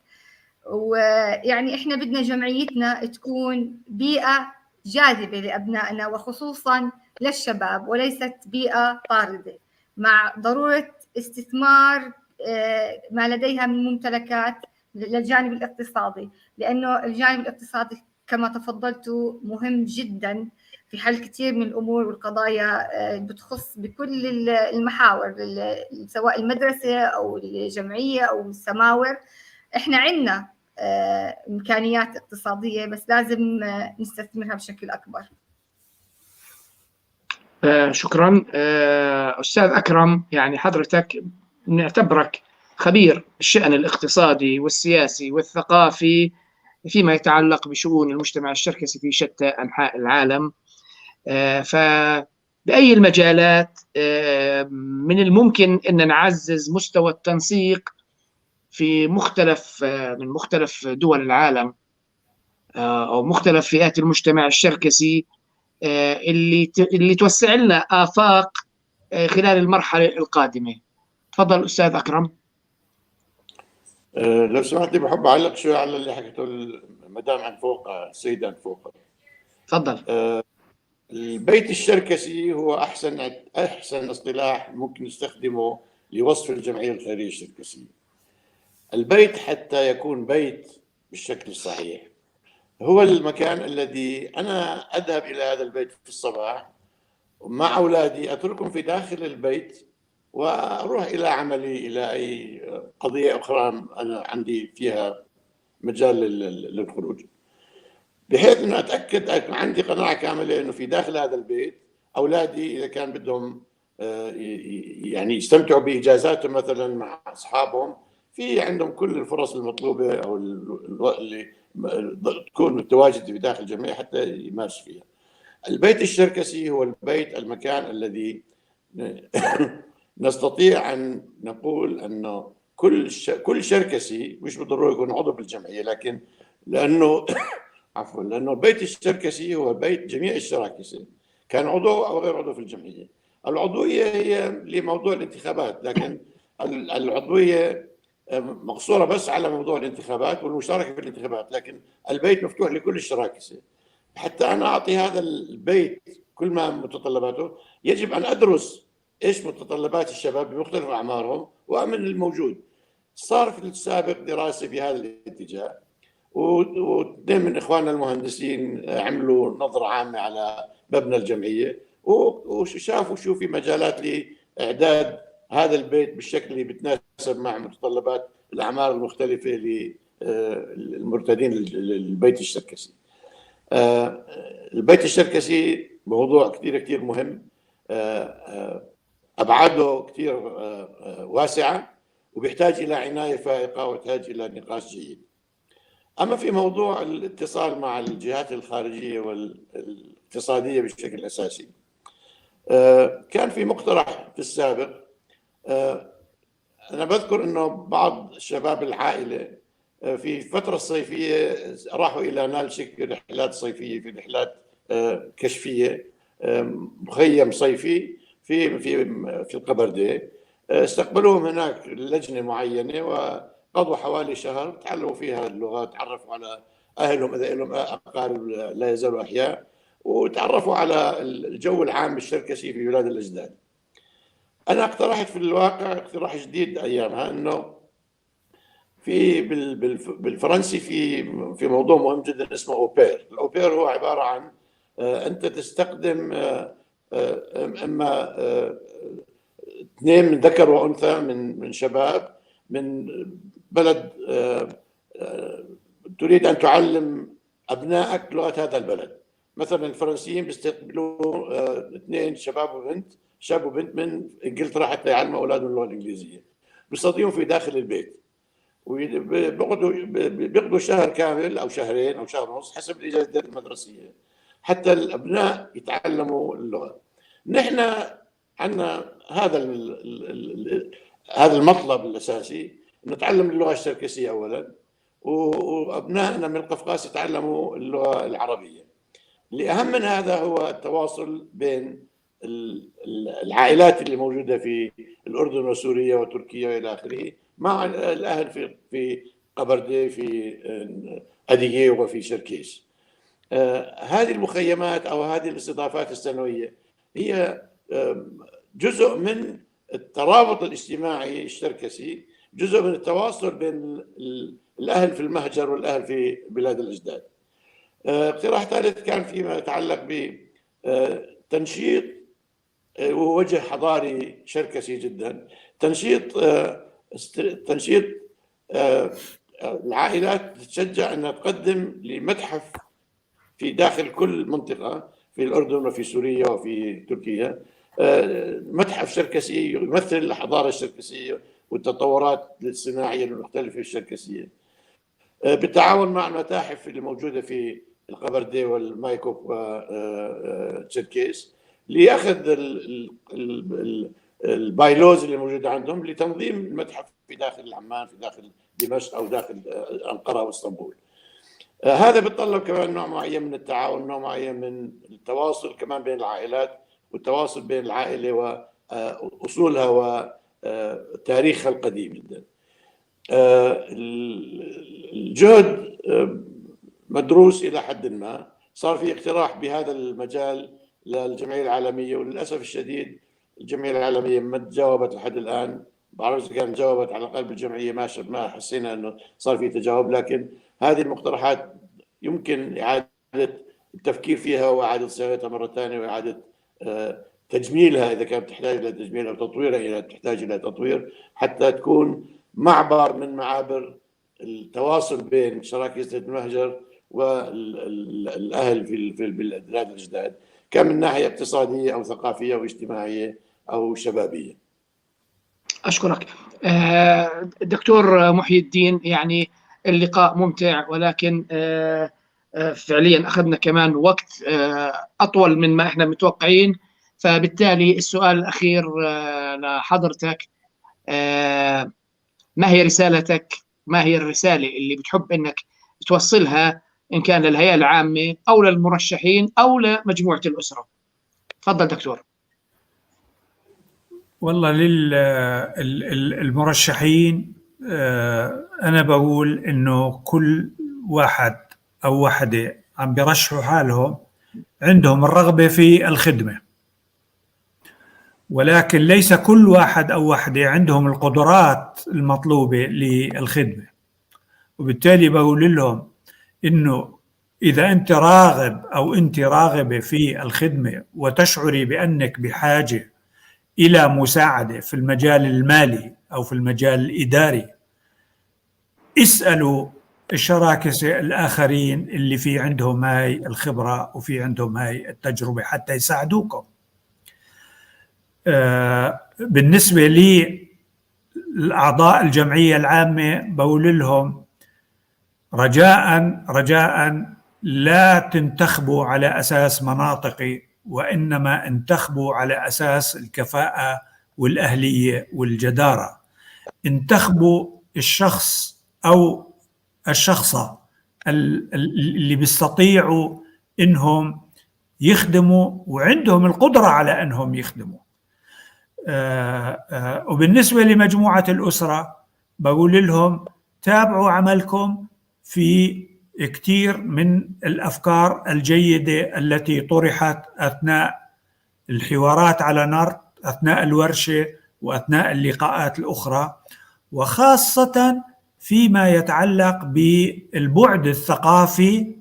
ويعني إحنا بدنا جمعيتنا تكون بيئة جاذبة لأبنائنا وخصوصاً للشباب، وليست بيئة طاردة، مع ضرورة استثمار ما لديها من ممتلكات للجانب الاقتصادي، لأنه الجانب الاقتصادي كما تفضلت مهم جدا في حل كثير من الأمور والقضايا بتخص بكل المحاور، سواء المدرسة أو الجمعية أو السماور. احنا عندنا امكانيات اقتصادية، بس لازم نستثمرها بشكل اكبر. شكرا استاذ اكرم. يعني حضرتك نعتبرك خبير الشأن الاقتصادي والسياسي والثقافي فيما يتعلق بشؤون المجتمع الشركسي في شتى أنحاء العالم، فبأي المجالات من الممكن أن نعزز مستوى التنسيق في مختلف من مختلف دول العالم أو مختلف فئات المجتمع الشركسي اللي توسع لنا آفاق خلال المرحلة القادمة؟ تفضل أستاذ أكرم. لو سمحت لي بحب اعلق شوي على اللي حكته المدام عن فوق، السيدة عن فوق. تفضل. البيت الشركسي هو احسن اصطلاح ممكن نستخدمه لوصف الجمعية الخيرية الشركسيه. البيت حتى يكون بيت بالشكل الصحيح هو المكان الذي انا اذهب الى هذا البيت في الصباح مع اولادي، اتركهم في داخل البيت واروح الى عملي، الى اي قضية اخرى انا عندي فيها مجال للخروج، بحيث انه اتاكد، عندي قناعة كاملة انه في داخل هذا البيت اولادي اذا كان بدهم يعني يستمتعوا باجازاتهم مثلا مع اصحابهم، في عندهم كل الفرص المطلوبة او اللي تكون متواجدة في داخل الجمعية حتى يمارس فيها. البيت الشركسي هو البيت، المكان الذي نستطيع ان نقول انه كل شركسي، مش بالضرورة يكون عضو بالجمعيه، لكن لانه عفوا لانه البيت الشركسي هو بيت جميع الشراكسه، كان عضو او غير عضو في الجمعية. العضوية هي لموضوع الانتخابات، لكن العضوية مقصورة بس على موضوع الانتخابات والمشاركة في الانتخابات، لكن البيت مفتوح لكل الشراكسه. حتى انا اعطي هذا البيت كل ما متطلباته، يجب ان ادرس ايش متطلبات الشباب بمختلف اعمارهم وامن الموجود. صار في السابق دراسة في هذا الاتجاه، واثنين من اخواننا المهندسين عملوا نظره عامة على مبنى الجمعية وشافوا شو في مجالات لاعداد هذا البيت بالشكل اللي بتناسب مع متطلبات الاعمار المختلفة للمرتادين للبيت الشركسي. البيت الشركسي موضوع كثير كثير مهم، ابعاده كثير واسعة وبيحتاج الى عناية فائقة ويحتاج الى نقاش جيد. اما في موضوع الاتصال مع الجهات الخارجية والاقتصادية بشكل اساسي، كان في مقترح في السابق. انا بذكر انه بعض شباب العائلة في الفترة الصيفية راحوا الى نالشك رحلات صيفية، في رحلات كشفيه، مخيم صيفي في في في القبرديه. استقبلوهم هناك لجنة معينة وقضوا حوالي شهر تعلموا فيها اللغة، تعرفوا على اهلهم اذا لهم اقارب لا يزالوا احياء، وتعرفوا على الجو العام الشركسي في بلاد الاجداد. انا اقترحت في الواقع اقتراح جديد ايامها، انه في بالفرنسي في موضوع مهم جدا اسمه au pair. ال au pair هو عبارة عن انت تستقدم اما اثنين من ذكر وانثى من شباب من بلد تريد ان تعلم ابنائك لغة هذا البلد. مثلا الفرنسيين بيستقبلوا اثنين شباب وبنت، شاب وبنت من انجلترا حتى يعلموا اولادهم اللغة الانجليزية، بيستضيفهم في داخل البيت وبيقعدوا بيقضوا شهر كامل او شهرين او شهر ونص حسب الاجازة المدرسية حتى الابناء يتعلموا اللغة. نحن عندنا هذا هذا المطلب الاساسي، نتعلم اللغة الشركسيه اولا، وابنائنا من القفقاز يتعلموا اللغة العربية. اللي اهم من هذا هو التواصل بين العائلات اللي موجودة في الاردن وسوريا وتركيا والى اخره مع الاهل في قبردي، في ادييه وفي شركيس. هذه المخيمات او هذه الاستضافات السنوية هي جزء من الترابط الاجتماعي الشركسي، جزء من التواصل بين الاهل في المهجر والاهل في بلاد الاجداد. اقتراح ثالث كان فيما يتعلق بتنشيط، وهو وجه حضاري شركسي جدا، تنشيط العائلات تتشجع انها تقدم لمتحف في داخل كل منطقة، في الاردن وفي سوريا وفي تركيا، متحف شركسي يمثل الحضارة الشركسيه والتطورات الصناعية المختلفة الشركسيه، بالتعاون مع المتاحف اللي موجودة في القبردي والمايكوب وتشركيس، لاخذ ال bylaws اللي موجودة عندهم لتنظيم المتحف في داخل عمان، في داخل دمشق، او داخل انقرة واسطنبول. هذا بيتطلب كمان نوع معين من التعاون، نوع معين من التواصل كمان بين العائلات، والتواصل بين العائلة واصولها وتاريخها القديم جدا. الجهد مدروس الى حد ما، صار في اقتراح بهذا المجال للجمعية العالمية، وللاسف الشديد الجمعية العالمية ما تجاوبت لحد الان. بعرف اذا كان جاوبت، على الاقل بالجمعيه ما حسينا انه صار في تجاوب، لكن هذه المقترحات يمكن اعاده التفكير فيها واعاده صياغتها مرة ثانية واعاده تجميلها اذا كانت تحتاج الى تجميل، او تطويرها اذا تحتاج الى تطوير، حتى تكون معبر من معابر التواصل بين شراكسة المهجر والاهل في البلاد الجداد، كان من ناحية اقتصادية او ثقافية او اجتماعية او شبابية. اشكرك دكتور محي الدين. يعني اللقاء ممتع، ولكن فعليا اخذنا كمان وقت اطول من ما احنا متوقعين، فبالتالي السؤال الاخير لحضرتك، ما هي رسالتك؟ ما هي الرسالة اللي بتحب انك توصلها، ان كان للهيئة العامة او للمرشحين او لمجموعة الاسرة؟ تفضل دكتور. والله للمرشحين انا بقول انه كل واحد او وحده عم بيرشحوا حالهم عندهم الرغبة في الخدمة، ولكن ليس كل واحد او وحده عندهم القدرات المطلوبة للخدمة. وبالتالي بقول لهم انه اذا انت راغب او انت راغبه في الخدمة وتشعري بانك بحاجة الى مساعدة في المجال المالي او في المجال الاداري، اسالوا الشراكسه الاخرين اللي في عندهم هاي الخبرة وفي عندهم هاي التجربة حتى يساعدوكم. بالنسبة لي الاعضاء الجمعية العامة بقول لهم رجاء رجاء لا تنتخبوا على اساس مناطقي، وانما انتخبوا على اساس الكفاءة والاهليه والجداره. انتخبوا الشخص او الشخصه اللي بيستطيعوا انهم يخدموا وعندهم القدرة على انهم يخدموا. وبالنسبة لمجموعة الاسرة بقول لهم تابعوا عملكم في كثير من الافكار الجيدة التي طرحت اثناء الحوارات على نرد، اثناء الورشة واثناء اللقاءات الاخرى، وخاصة فيما يتعلق بالبعد الثقافي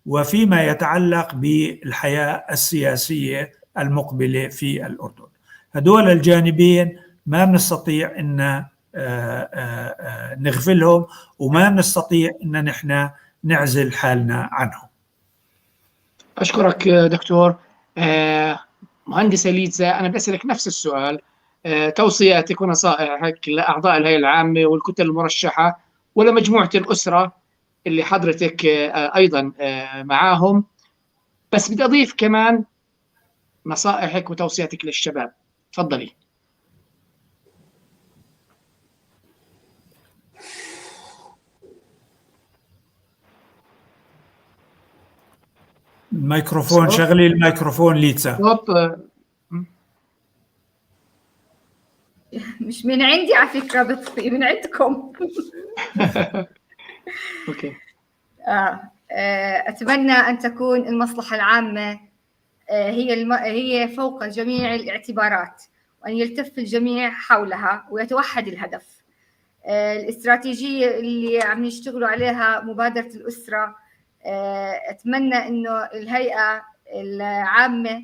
وفيما يتعلق بالحياة السياسية المقبلة في الاردن. هدول الجانبين ما بنستطيع ان نغفلهم، وما بنستطيع ان نحن نعزل حالنا عنهم. أشكرك دكتور. مهندسة ليتزا، أنا بسألك نفس السؤال، توصياتك ونصائحك لأعضاء الهيئة العامة والكتل المرشحة ولمجموعة الأسرة اللي حضرتك أيضا معاهم، بس بدي أضيف كمان نصائحك وتوصياتك للشباب. تفضلي. الميكروفون، شغلي الميكروفون ليتسا. مش من عندي على فكرة، بطفي من عندكم. okay. أتمنى أن تكون المصلحة العامة هي فوق جميع الاعتبارات، وأن يلتف الجميع حولها ويتوحد الهدف. الاستراتيجية اللي عم يشتغلوا عليها مبادرة الأسرة، أتمنى إنه الهيئة العامة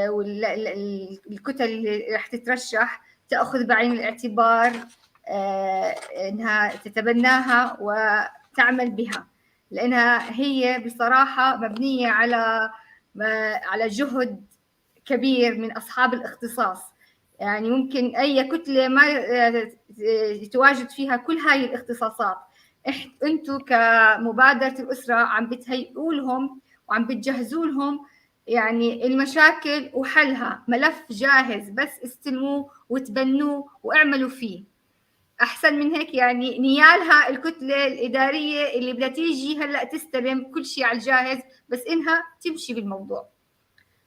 والكتل اللي رح تترشح تأخذ بعين الاعتبار انها تتبناها وتعمل بها، لانها هي بصراحة مبنية على جهد كبير من اصحاب الاختصاص. يعني ممكن اي كتلة ما يتواجد فيها كل هاي الاختصاصات. انتم كمبادره الاسرة عم بتهيئوا لهم وعم بتجهزوا لهم يعني المشاكل وحلها، ملف جاهز بس استلموه وتبنوه واعملوا فيه. احسن من هيك يعني نيالها الكتلة الادارية اللي بدها تيجي هلا تستلم كل شيء على الجاهز، بس انها تمشي بالموضوع.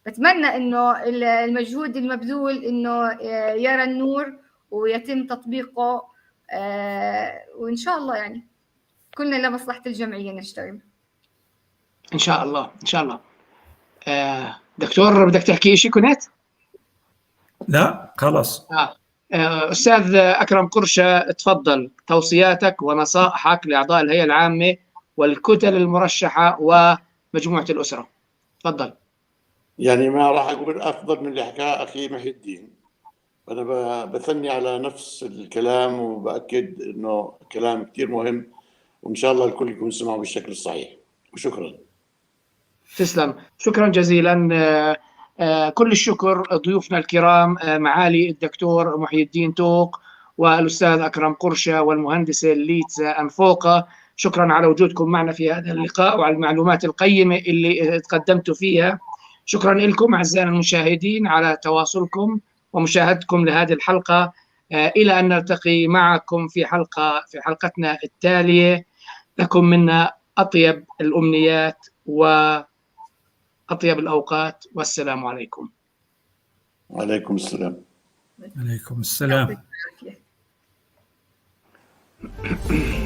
بتمنى انه المجهود المبذول انه يرى النور ويتم تطبيقه، وان شاء الله يعني كلنا لمصلحة الجمعية نشتغل. ان شاء الله ان شاء الله. دكتور بدك تحكي شيء كنت؟ لا خلص. استاذ اكرم قرشه، تفضل، توصياتك ونصائحك لاعضاء الهيئة العامة والكتل المرشحه ومجموعة الاسرة، تفضل. يعني ما راح اقول افضل من اللي حكاه اخي محي الدين. انا بثني على نفس الكلام وباكد انه كلام كثير مهم، وان شاء الله الكل يكون سمعه بالشكل الصحيح، وشكرا. تسلم، شكرا جزيلا. كل الشكر ضيوفنا الكرام، معالي الدكتور محي الدين توق والأستاذ أكرم قرشة والمهندسة ليتزا أنفوقة. شكرا على وجودكم معنا في هذا اللقاء وعلى المعلومات القيمة اللي تقدمتوا فيها. شكرا لكم أعزائنا المشاهدين على تواصلكم ومشاهدتكم لهذه الحلقة. إلى أن نلتقي معكم في حلقتنا التالية، لكم منا أطيب الأمنيات وأطيب الأوقات، والسلام عليكم. وعليكم السلام. عليكم السلام. يعطيك العافية.